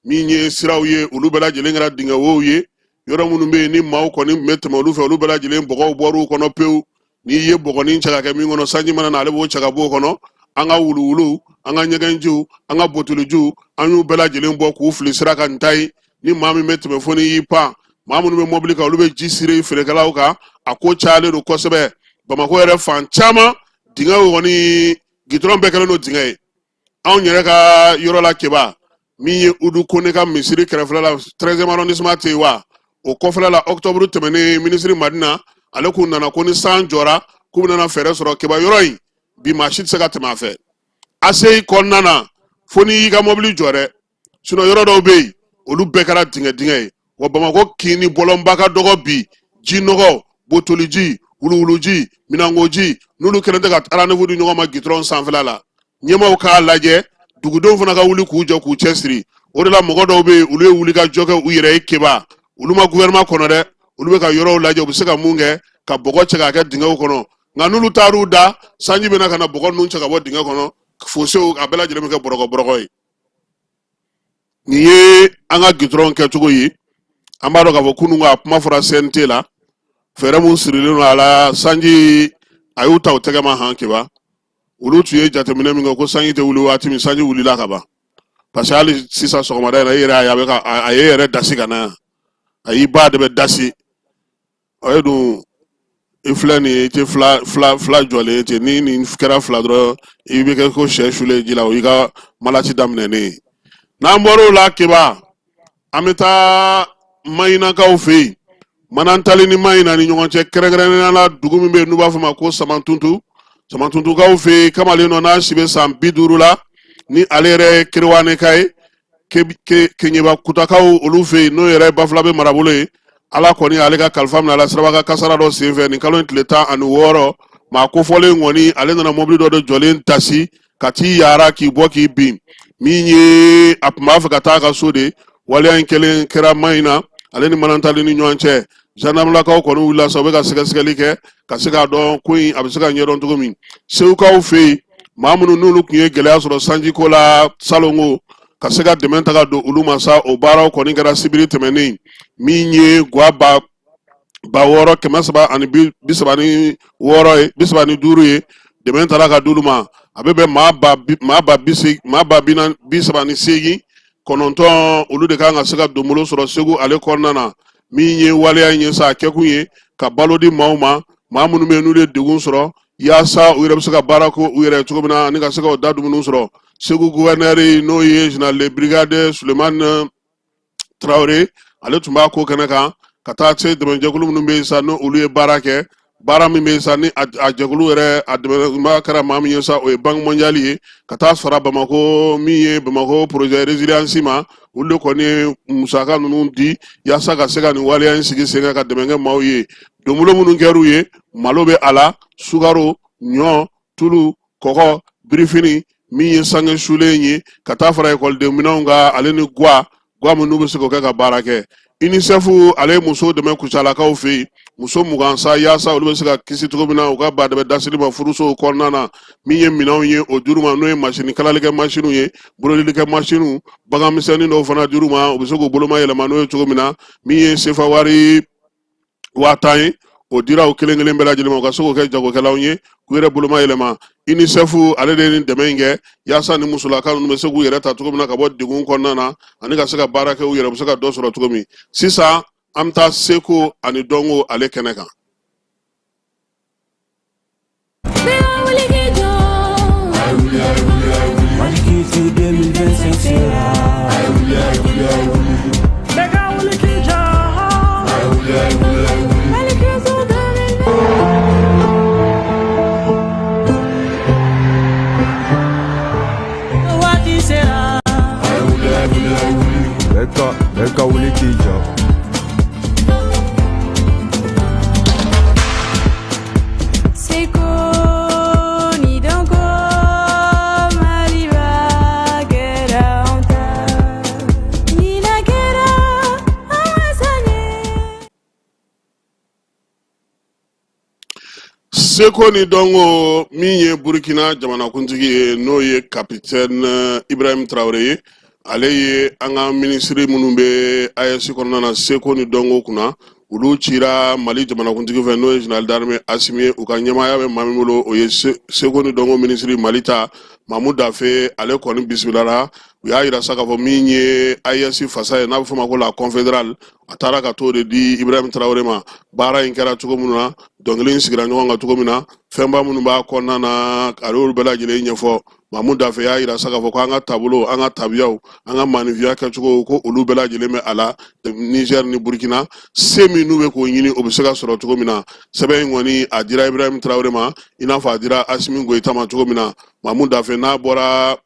Min ye siraw ye, olu bɛɛ lajɛlen kɛra dingɛ wow ye. Yɔrɔ minnu bɛ yen ni maaw kɔni tun bɛ tɛmɛ olu fɛ, olu bɛɛ lajɛlen bɔgɔw bɔr'u kɔnɔ pewu. N'i ye bɔgɔnin cɛ ka kɛ min kɔnɔ, sanji mana na, ale b'o cɛ ka bɔ o kɔnɔ. An ka wuluwuluw, an ka ɲɛgɛnjiw, an ka botolijiw, an y'u bɛɛ lajɛlen bɔ k'u fili sira kan. Ta ye ni maa min bɛ tɛmɛ, fo n'i y'i pan. Maa minnu bɛ mɔbili kan, olu bɛ ji siri feerekɛlaw kan. A ko cayalen don kosɛbɛ Bamakɔ yɛrɛ fan caman. Dingɛw kɔni, gidɔrɔn bɛɛ kɛlen don dingɛ ye. Anw yɛrɛ ka yɔrɔ la, Keba, min ye Udu Kone ka misiri kɛrɛfɛla la, 13e arrondissement tɛ yen wa, o kɔfɛla la, octobre tɛmɛnen, minisiri Madina ale kun nana ko ni san jɔra, k'u bɛna fɛɛrɛ sɔrɔ. Keba, yɔrɔ in bi, maa si tɛ se ka tɛmɛ a fɛ ACI kɔnɔna na fo n'i y'i ka mɔbili jɔ dɛ. Sinon yɔrɔ dɔw bɛ yen, olu bɛɛ kɛra dingɛ dingɛ ye. Wa Bamakɔ kin ni bɔlɔnba ka dɔgɔ bi, ji nɔgɔ, botoliji, wuluwuluji, minɛnkoji, n'olu kɛlen tɛ ka rendez-vous di ɲɔgɔn ma gidɔrɔn sanfɛla la. Ɲɛmaaw k'a lajɛ, dugudenw fana ka wuli k'u jɔ k'u cɛsiri. O de la, mɔgɔ dɔw bɛ yen, olu ye wuli ka jɔ kɛ u yɛrɛ ye. Keba, olu ma gouvernement kɔnɔ dɛ, olu bɛ ka yɔrɔw lajɛ, u bɛ se ka mun kɛ ka bɔgɔ cɛ k'a kɛ dingɛw kɔnɔ. Nka n'olu taar'u da, sanji bɛna ka na bɔgɔ ninnu cɛ ka bɔ dingɛ kɔnɔ, fosew a bɛɛ lajɛlen bɛ kɛ bɔrɔgɔ bɔrɔgɔ ye. Nin ye an ka gidɔrɔn kɛcogo ye. An b'a dɔn k'a fɔ kunun a kuma fɔra CNT la. Fɛɛrɛ mun sirilen don a la, sanji a y'u ta u tɛgɛ ma han Keba. Olu tun ye jateminɛ min kɛ ko sanji tɛ wuli waati min, sanji wulila ka ban, parce que hali sisan sɔgɔmada in na, i yɛrɛ y'a ye a bɛ ka a ye yɛrɛ dasi ka na yan, a y'i ba de bɛ dasi. O ye dun i filɛ nin ye, i tɛ fila fila fila jɔlen ye ten. Ni nin kɛra fila dɔrɔn, i bɛ kɛ ko sɛ sulen ji la, o y'i ka malati daminɛnen ye. N'an bɔr'o la Keba, an bɛ taa Mahinakaw fɛ yen, Manantali ni Mahina ni ɲɔgɔn cɛ, kɛrɛnkɛrɛnnenya la dugu min bɛ yen n'u b'a fɔ ma ko Samantuntu. Samantuntukaw fɛ yen, kamalen dɔ n'a si bɛ san 50 la, ni ale yɛrɛ ye Kerewaneka ye, Keɲeba Kutakaw olu fɛ yen, n'o yɛrɛ ye Bafulabe marabolo ye. Ala kɔni ale ka kalifa minɛ a la siraba kasara dɔ senfɛ nin kalo in tile 16. Maa kofɔlen kɔni, ale nana mobili dɔ de jɔlen dasi ka t'i yaara k'i bɔ k'i bin. Min ye a tun b'a fɛ ka taa a ka so de. Waleya in kɛlen kɛra Mahina ale ni Manantali ni ɲɔgɔn cɛ. Zandaramulakaw kɔni wulila sa, u bɛ ka sɛgɛsɛgɛli kɛ ka se k'a dɔn ko in a bɛ se ka ɲɛdɔn cogo min. Segukaw fɛ yen, maa minnu n'olu tun ye gɛlɛya sɔrɔ sanjiko la salongo, ka se ka dɛmɛ ta ka don olu ma sa, o baaraw kɔni kɛra sibiri tɛmɛnen. Min ye gwa 6336 ye, 35 ye, dɛmɛ taara ka d'olu ma. A bɛ bɛn maa ba bi seegin, maa ba bi naani, 38 9, olu de kan ka se ka donbolo sɔrɔ Segu ale kɔnɔna na. Min ye waleya in ye sa, a kɛkun ye ka balo di maaw ma, maa minnu bɛ yen n'olu ye degun sɔrɔ, yaasa u yɛrɛ bɛ se ka baara kɛ u yɛrɛ ye cogo min na, ani ka se ka u da dumuni sɔrɔ. Segu gouverneur, n'o ye général de brigade Sulemani Tarawele, ale tun b'a ko kɛnɛ kan ka taa se dɛmɛjɛkulu minnu bɛ yen sa, ni olu ye baara kɛ. Baara min bɛ yen sa, ni a jɛkulu yɛrɛ a dɛmɛba kɛra maa min ye sa, o ye Banque mondiale ye, ka taa fara Bamakɔ, min ye Bamakɔ projet résilience ma. Olu de kɔni ye musaka ninnu di yaasa ka se ka nin waleya in sigi sen kan, ka dɛmɛ kɛ maaw ye. Donbolo minnu kɛr'u ye, malo bɛ a la, sukaro, ɲɔ, tulu, kɔgɔ, birifini, min ye sange sulen ye, ka taa fara ekɔliden minɛnw kan, ale ni gwa gwa minnu bɛ se k'o kɛ ka baara kɛ. UNICEF ale ye musow dɛmɛ Kucalakaw fɛ yen, muso 20 sa, yaasa olu bɛ se ka kisi cogo min na u ka badɛbɛ dasiri ma furusow kɔnɔna na. Min ye minɛnw ye o dir'u ma, n'o ye masini kalalikɛ masiniw ye, borolilikɛ masiniw, bagan misɛnnin dɔw fana dir'u ma, u bɛ se k'u boloma yɛlɛma n'o ye cogo min na. Min ye sefa wari 10,000 ye, o dira u kelen kelen bɛɛ lajɛlen ma, u ka se k'o kɛ jagokɛlaw ye k'u yɛrɛ boloma yɛlɛma. UNICEF ale de ye nin dɛmɛ in kɛ yaasa ni musolaka ninnu bɛ se k'u yɛrɛ ta cogo min na ka bɔ degun kɔnɔna na, ani ka se ka baara kɛ u yɛrɛ bɛ se ka dɔ sɔrɔ cogo min. Sisan an bɛ taa seko ani dɔnko ale kɛnɛ kan. Bɛɛ ka wuli k'i jɔ. Seko ni dɔnko, Maliba kɛra anw ta. Ɲinan kɛra an wasa ye. Seko ni dɔnko, min ye Burkina jamanakuntigi ye, n'o ye capitaine Ibrahim Traoré ye, ale ye an ka minisiri minnu bɛ AES kɔnɔna na seko ni dɔnko kunna, olu cira Mali jamanakuntigi fɛ, n'o ye général d'armée Asimi ye. U ka ɲɛmaaya bɛ maa min bolo, o ye seko ni dɔnko minisiri Mali ta, Mamu Dafe. Ale kɔni bisimilala. U y'a yira sa k'a fɔ min ye AES fasa ye, n'a bɛ fɔ o ma ko la confédérale, a taara ka t'o de di Ibrahim Traoré ma. Baara in kɛra cogo min na, dɔnkili in sigira ɲɔgɔn kan cogo min na, fɛnba minnu b'a kɔnɔna na, a y'olu bɛɛ lajɛlen ɲɛfɔ. Mamu Dafe y'a yira sa k'a fɔ ko an ka taabolo, an ka tabiyaw, an ka maninfinya kɛcogo, ko olu bɛɛ lajɛlen bɛ a la. Niger ni Burkina, se min n'u bɛ k'o ɲini, o bɛ se ka sɔrɔ cogo min na. Sɛbɛn in kɔni a dira Ibrahim Traoré ma, i n'a fɔ a dira Asimi Goyita ma cogo min na. Mamu Dafe n'a bɔra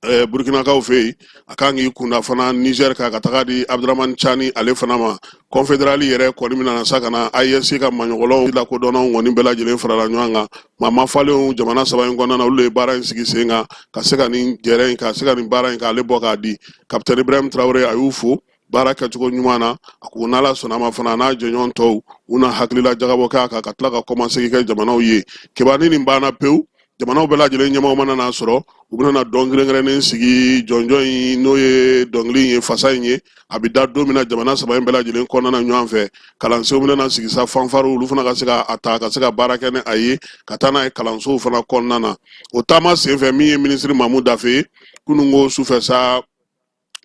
Burkinakaw fɛ yen, a kan k'i kunda fana Niger kan ka taga di Abdramani Chani ale fana ma. Confédérale yɛrɛ kɔni bɛna sa ka na AES ka maɲɔgɔlɔw lakodɔnnaw kɔni bɛɛ lajɛlen farala ɲɔgɔn kan. Maa mafalenw jamana saba in kɔnɔna na, olu de ye baara in sigi sen kan ka se ka nin jɛrɛ in, ka se ka nin baara in k'ale bɔ k'a di. Capitaine Ibrahim Traoré a y'u fo baara kɛcogo ɲuman na. A ko n'Ala sɔnna a ma fana, a n'a jɛɲɔgɔn tɔw, u na hakilila jagabɔ kɛ a kan ka tila ka kɔmasegin kɛ jamanaw ye. Keba, ni nin banna pewu. Jamanaw bɛɛ lajɛlen ɲɛmaaw mana n'a sɔrɔ, u bɛna na dɔn kɛrɛnkɛrɛnnen sigi jɔnjɔn in, n'o ye dɔnkili in ye, fasa in ye, a bɛ da don min na jamana saba in bɛɛ lajɛlen kɔnɔna na ɲɔgɔn fɛ. Kalansenw bɛna na sigi sa, fanfare olu fana ka se ka a ta ka se ka baara kɛ ni a ye ka taa n'a ye kalansow fana kɔnɔna na. O taama senfɛ, min ye minisiri Mamu Dafe ye, kununko sufɛ sa,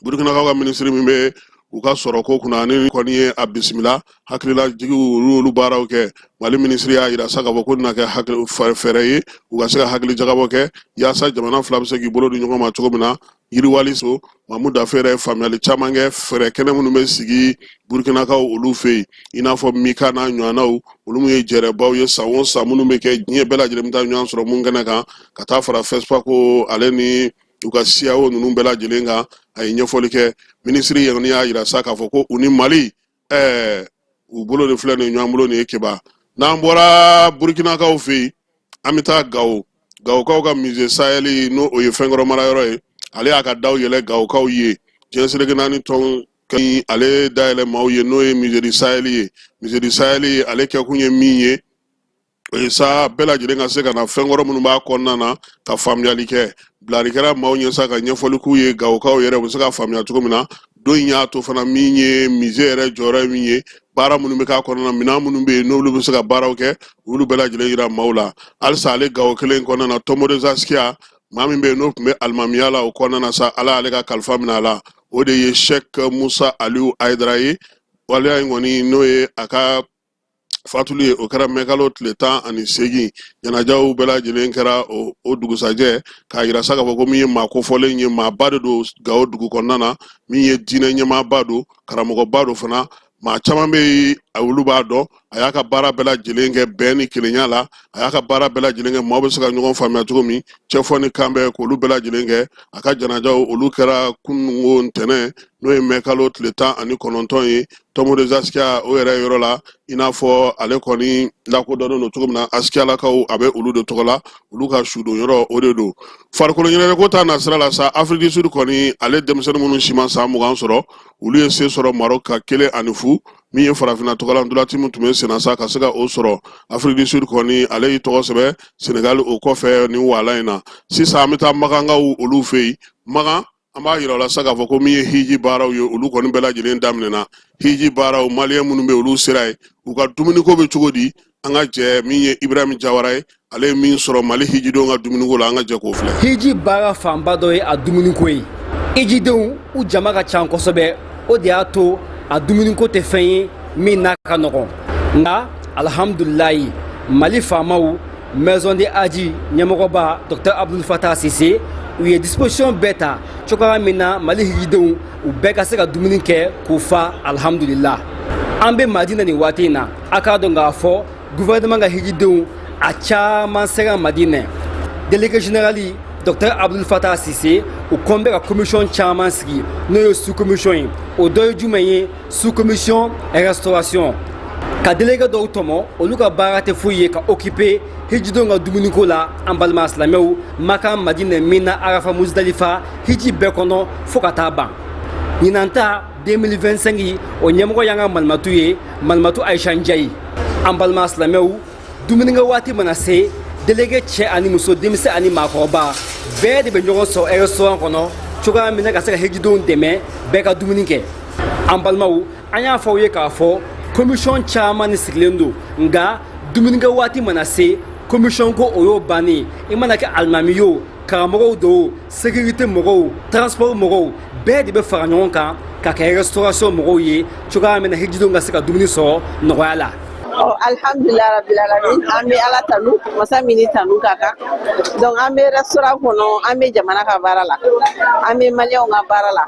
Burukinakaw ka minisiri min bɛ u ka sɔrɔko kunna, ani kɔni ye a bisimila, hakililajigiw olu olu baaraw kɛ. Mali minisiri y'a yira sa k'a fɔ ko na kɛ fɛɛrɛ ye u ka se ka hakili jagabɔ kɛ yaasa jamana fila bɛ se k'i bolo di ɲɔgɔn ma cogo min na yiriwali so. Mamu Dafe yɛrɛ ye faamuyali caman kɛ fɛɛrɛ kɛnɛ minnu bɛ sigi Burukinakaw olu fɛ yen, i n'a fɔ Mika n'a ɲɔgɔnnaw, olu min ye jɛrɛbaw ye san o san minnu bɛ kɛ diɲɛ bɛɛ lajɛlen bɛ taa ɲɔgɔn sɔrɔ mun kɛnɛ kan, ka taa fara FESPACO ale ni u ka CEAO ninnu bɛɛ lajɛlen kan. A ye ɲɛfɔli kɛ. Minisiri yɛrɛ y'a yira sa k'a fɔ ko u ni Mali u bolo de filɛ nin ɲɔgɔn bolo nin ye keba. N'an bɔra Burukinakaw fɛ yen, an bɛ taa Gawo. Gawokaw ka musée Sahel, n'o o ye fɛnkɔrɔ marayɔrɔ ye, ale y'a ka daw yɛlɛ Gawokaw ye. Diɲɛ seleke naani tɔn ale dayɛlɛ maaw ye, n'o ye musée du Sahel ye. Musée du Sahel ale kɛkun ye min ye, o ye sa bɛɛ lajɛlen ka se ka na fɛnkɔrɔ minnu b'a kɔnɔna na ka faamuyali kɛ. Bilali kɛra maaw ɲɛ sa ka ɲɛfɔli k'u ye, Gawokaw yɛrɛ u bɛ se ka faamuya cogo min na. Don in y'a to fana, min ye musée yɛrɛ jɔyɔrɔ ye min ye, baara minnu bɛ k'a kɔnɔna na, minɛn minnu bɛ yen n'olu bɛ se ka baaraw kɛ, olu bɛɛ lajɛlen yira maaw la. Halisa ale Gawo kelen kɔnɔna na, Tombeau des Askia, maa min bɛ yen n'o tun bɛ alimamiya la o kɔnɔna na sa, Ala y'ale ka kalifa minɛ a la, o de ye Sheikh Musa Aliyu Hayidara ye. Waleya in kɔni, n'o ye a ka fatuli ye, o kɛra mɛkalo tile 18. Ɲɛnajɛw bɛɛ lajɛlen kɛra o dugusajɛ, k'a yira sa k'a fɔ ko min ye maa kofɔlen ye, maaba de don Gawo dugu kɔnɔna na, min ye diinɛ ɲɛmaaba don, karamɔgɔba don fana. Maa caman bɛ yen, olu b'a dɔn. A y'a ka baara bɛɛ lajɛlen kɛ bɛn ni kelenya la. A y'a ka baara bɛɛ lajɛlen kɛ maaw bɛ se ka ɲɔgɔn faamuya cogo min, cɛfɔ ni kanbɛn, k'olu bɛɛ lajɛlen kɛ. A ka janajaw olu kɛra kununko ntɛnɛn, n'o ye mɛkalo tile 19 ye, Tombeau des Askia o yɛrɛ yɔrɔ la. I n'a fɔ ale kɔni lakodɔnnen don cogo min na Askiyalakaw, a bɛ olu de tɔgɔ la, olu ka sudon yɔrɔ o de don. Farikolo ɲɛnajɛko ta nasira la sa, Afrique du Sud kɔni ale denmisɛnnin minnu si ma san 20 sɔrɔ, olu ye se sɔrɔ Maroc ka 1-0. Min ye farafinna tɔgɔla ntolati min tun bɛ senna sa, ka se ka o sɔrɔ, Afrique du Sud kɔni ale y'i tɔgɔ sɛbɛn Senegal o kɔfɛ nin waala in na. Sisan an bɛ taa Makankaw olu fɛ yen. Makan, an b'a yira o la sa k'a fɔ ko min ye hiji baaraw ye, olu kɔni bɛɛ lajɛlen daminɛna. Hiji baaraw, maliyɛn minnu bɛ olu sera yen, u ka dumuniko bɛ cogo di? An ka jɛ min ye Ibrahim Jawara ye, ale ye min sɔrɔ Mali hijidenw ka dumuniko la, an ka jɛ k'o filɛ. Hiji baara fanba dɔ ye a dumuniko ye. Hijidenw u jama ka ca kosɛbɛ, o de y'a to a dumuniko tɛ fɛn ye min n'a ka nɔgɔn. Nka alhamdulilayi, Mali faamaw, maison de Hadji ɲɛmɔgɔba Dr Abdul Fatah Sise, u ye disposition bɛɛ ta cogoya min na Mali hijidenw u bɛɛ ka se ka dumuni kɛ k'u fa. Alhamdulillah, an bɛ Madina nin waati in na. A k'a dɔn k'a fɔ gouvernement ka hijidenw a caman sera Madina. Délégué général Dr Abdul Fatah Sise, u kɔn bɛ ka commission caman sigi, n'o ye sous commission ye. O dɔ ye jumɛn ye? Sous commission restauration, ka délégué dɔw tɔmɔ, olu ka baara tɛ foyi ye ka occuper hijidenw ka dumuniko la. An balima silamɛw, Maka, Madinɛ, Mina, Arafa, Muzdalifa, hiji bɛɛ kɔnɔ fo ka taa ban. Ɲinan ta 2025, o ɲɛmɔgɔ y'an ka malimatu ye, malimatu Ayisa Njayi. An balima silamɛw, dumunikɛ waati mana se, délégué cɛ ani muso, denmisɛn ani maakɔrɔba, bɛɛ de bɛ ɲɔgɔn sɔrɔ restaurant kɔnɔ cogoya min na ka se ka hijidenw dɛmɛ bɛɛ ka dumuni kɛ. An balimaw, an y'a fɔ aw ye k'a fɔ commission caman ni sigilen don, nka dumunikɛ waati mana se, commission ko o y'o bannen. I mana kɛ alimami ye o, karamɔgɔw don, sécurité mɔgɔw, transport mɔgɔw, bɛɛ de bɛ fara ɲɔgɔn kan ka kɛ restauration mɔgɔw ye cogoya min na hijidenw ka se ka dumuni sɔrɔ nɔgɔya la. Ɔ, alhamdulilah rabbil alamin, an bɛ Ala tanu, masa min ni tanu ka kan. Donc an bɛ restaurant kɔnɔ, an bɛ jamana ka baara la, an bɛ maliyɛnw ka baara la,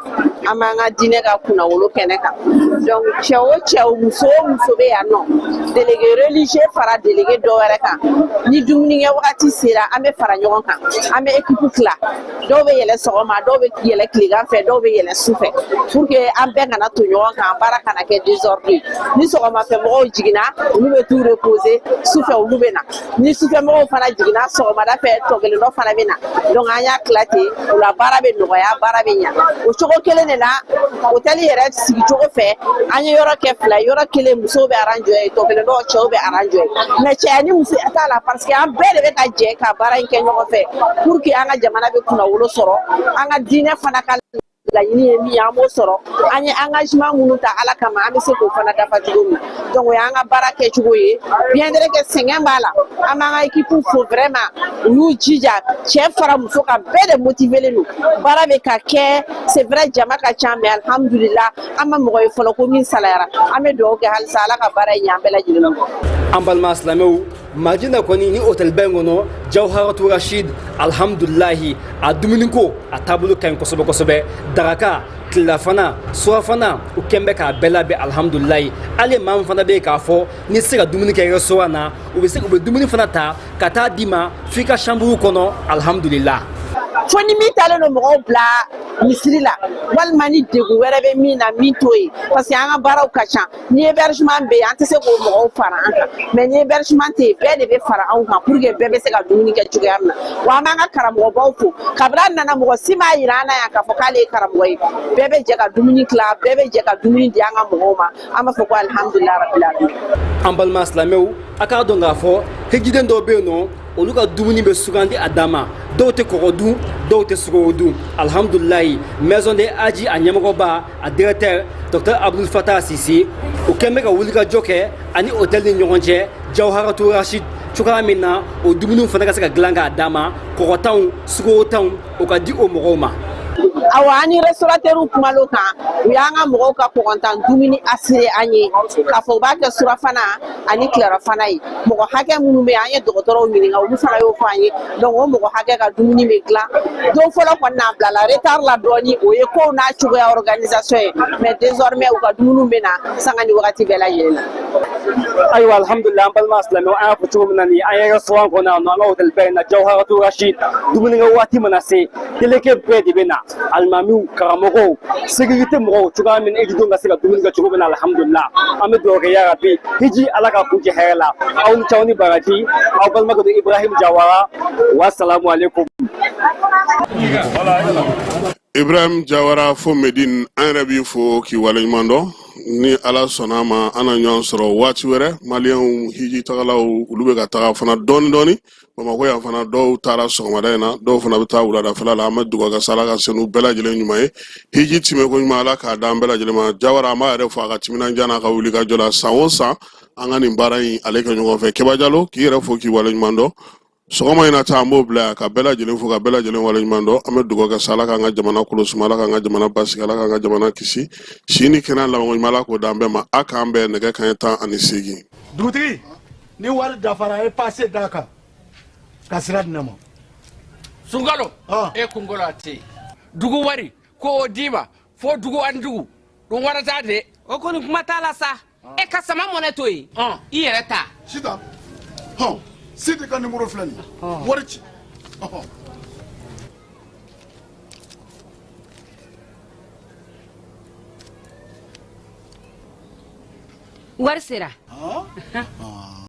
an b'an ka diinɛ ka kunnawolo kɛnɛ kan. Donc cɛ o cɛ, muso o muso bɛ yan nɔ, délégué religieux fara délégué dɔ wɛrɛ kan, ni dumunikɛ wagati sera, an bɛ fara ɲɔgɔn kan, an bɛ équipe tila. Dɔw bɛ yɛlɛ sɔgɔma, dɔw bɛ yɛlɛ tilegan fɛ, dɔw bɛ yɛlɛ su fɛ, pour que an bɛɛ kana to ɲɔgɔn kan, baara kana kɛ désordre ye. Ni sɔgɔma fɛ mɔgɔw jiginna, olu bɛ bɛ t'u reposer, sufɛ olu bɛ na. Ni sufɛmɔgɔw fana jiginna sɔgɔmada fɛ, tɔ kelen dɔ fana bɛ na. Donc an y'a tila ten, o la baara bɛ nɔgɔya, baara bɛ ɲa. O cogo kelen de la, hôtel yɛrɛ sigicogo fɛ, an ye yɔrɔ kɛ fila ye. Yɔrɔ kelen musow bɛ rang jɔ yen, tɔ kelen dɔ cɛw bɛ rang jɔ yen. Mais cɛya ni musoya t'a la, parce que an bɛɛ de bɛ ka jɛ ka baara in kɛ ɲɔgɔn fɛ pour que an ka jamana bɛ kunnawolo sɔrɔ, an ka diinɛ fana ka laɲini ye min ye, an b'o sɔrɔ. An ye engagement minnu ta Ala kama, an bɛ se k'o fana dafa cogo min na. Donc o y'an ka baara kɛcogo ye. Bien vrai que sɛgɛn b'a la, an b'an ka équipe fo vraiment, u y'u jija, cɛ fara muso kan, bɛɛ de motivelen don, baara bɛ ka kɛ. C'est vrai, jama ka ca, mais alhamdulillah, an ma mɔgɔ ye fɔlɔ ko min salayara. An bɛ dugawu kɛ halisa, Ala ka baara in ɲɛ an bɛɛ lajɛlen ma. An balima silamɛw, Madina kɔni ni hôtelba in kɔnɔ, Jawharatu Rashid, alhamdulilahi, a dumuniko a taabolo ka ɲi kosɛbɛ kosɛbɛ. Daraka, tilelafana, surafana, u kɛn bɛ k'a bɛɛ labɛn, alhamdulilahi. Hali maa min fana bɛ yen k'a fɔ n'i tɛ se ka dumuni kɛ restaurant na, u bɛ se u bɛ dumuni fana ta ka taa d'i ma f'i ka chambre kɔnɔ, alhamdulillah. Fo ni min talen don mɔgɔw bila misiri la, walima ni degun wɛrɛ bɛ min na min t'o ye, parce que an ka baaraw ka ca. Ni hébergement bɛ yen, an tɛ se k'o mɔgɔw fara an kan, mais ni hébergement tɛ yen, bɛɛ de bɛ fara anw kan pour que bɛɛ bɛ se ka dumuni kɛ cogoya min na. Wa an b'an ka karamɔgɔbaw fo. Kabini an nana, mɔgɔ si m'a yira an na yan k'a fɔ k'ale ye karamɔgɔ ye. Bɛɛ bɛ jɛ ka dumuni tila, bɛɛ bɛ jɛ ka dumuni di an ka mɔgɔw ma. An b'a fɔ ko alihamdulilahi rabil alamin. An balima silamɛw, a k'a dɔn k'a fɔ hijiden dɔw bɛ yen nɔ, olu ka dumuni bɛ sugandi a dan ma. Dɔw tɛ kɔgɔ dun, dɔw tɛ sukaro dun. Alhamdulilayi, maison de haji a ɲɛmɔgɔba, a directeur, docteur Abdul Fatah Sise, o kɛn bɛ ka wulikajɔ kɛ ani hôtel ni ɲɔgɔn cɛ, Jawharatu Rashid, cogoya min na o dumuniw fana ka se ka dilan k'a d'a ma, kɔgɔtanw, sukarotanw, o ka di o mɔgɔw ma. Awa, an ni restaurateurw kumal'o kan, u y'an ka mɔgɔw ka kɔgɔntan dumuni assuré an ye, k'a fɔ u b'a kɛ surafana ani tilarafana ye. Mɔgɔ hakɛ minnu bɛ yen, an ye dɔgɔtɔrɔw ɲininka, olu fana y'o fɔ an ye. Donc o mɔgɔ hakɛ ka dumuni bɛ dilan. Don fɔlɔ kɔni na, a bilala retard la dɔɔni, o ye kow n'a cogoya, organisation ye, mais désormais u ka dumuniw bɛ na sanga ni wagati bɛɛ lajɛlen na. Ayiwa, alhamdulilah, an balima silamɛw, an y'a fɔ cogo min na, nin an ye restaurant kɔnɔ yan nɔ, an ka hôtel ba in na, Jawharatu Rashid, dumunikɛ waati mana se, délégué bɛɛ de bɛ na, alimamiw, karamɔgɔw, sécurité mɔgɔw, cogoya min na hijidenw ka se ka dumuni kɛ cogo min na. Alhamdulilah, an bɛ dugawu kɛ, yarabi, hiji Ala ka kuncɛ hɛrɛ la. Aw ni caw ni baraji, aw balimakɛ don, Ibrahim Jawara. Wasalamu aleykum. Ibrahim Jawara fo Medine, an yɛrɛ b'i fo k'i waleɲuman dɔn. Ni Ala sɔnna a ma, an na ɲɔgɔn sɔrɔ waati wɛrɛ. Maliyɛnw hiji tagalaw, olu bɛ ka taga fana dɔɔni dɔɔni Bamakɔ yan fana. Dɔw taara sɔgɔmada in na, dɔw fana bɛ taa wuladafɛla la. An bɛ dugawu kɛ sa, Ala ka se n'u bɛɛ lajɛlen ɲuman ye. Hiji timɛko ɲuman, Ala k'a d'an bɛɛ lajɛlen ma. Jawara, an b'a yɛrɛ fo a ka timinandiya n'a ka wulikajɔ la. San o san, an ka nin baara in ale kɛ ɲɔgɔn fɛ. Keba Jalo, k'i yɛrɛ fo k'i waleɲuman dɔn. Sɔgɔma in na ta, an b'o bila yan ka bɛɛ lajɛlen fo ka bɛɛ lajɛlen waleɲuman dɔn. An bɛ dugawu kɛ sa, Ala k'an ka jamana kolo suma, Ala k'an ka jamana basigi, Ala k'an ka jamana kisi. Si ni kɛnɛya labanko ɲuman, Ala k'o d'an bɛɛ ma. A k'an bɛn nɛgɛ kanɲɛ 18. Dugutigi, ni wari dafara, e pase d'a kan ka sira di ne ma. Sunkalo e kunkolo a tɛ dugu wari ko o d'i ma fo dugu ani dugu ɗum warata de. O kɔni, kuma t'a la sa. E ka sama mɔnɛ to yen, i yɛrɛ ta. Sitan, hɔn, Sidi ka nimoro filɛ nin ye, wari ci, ɔhɔn. Wari sera.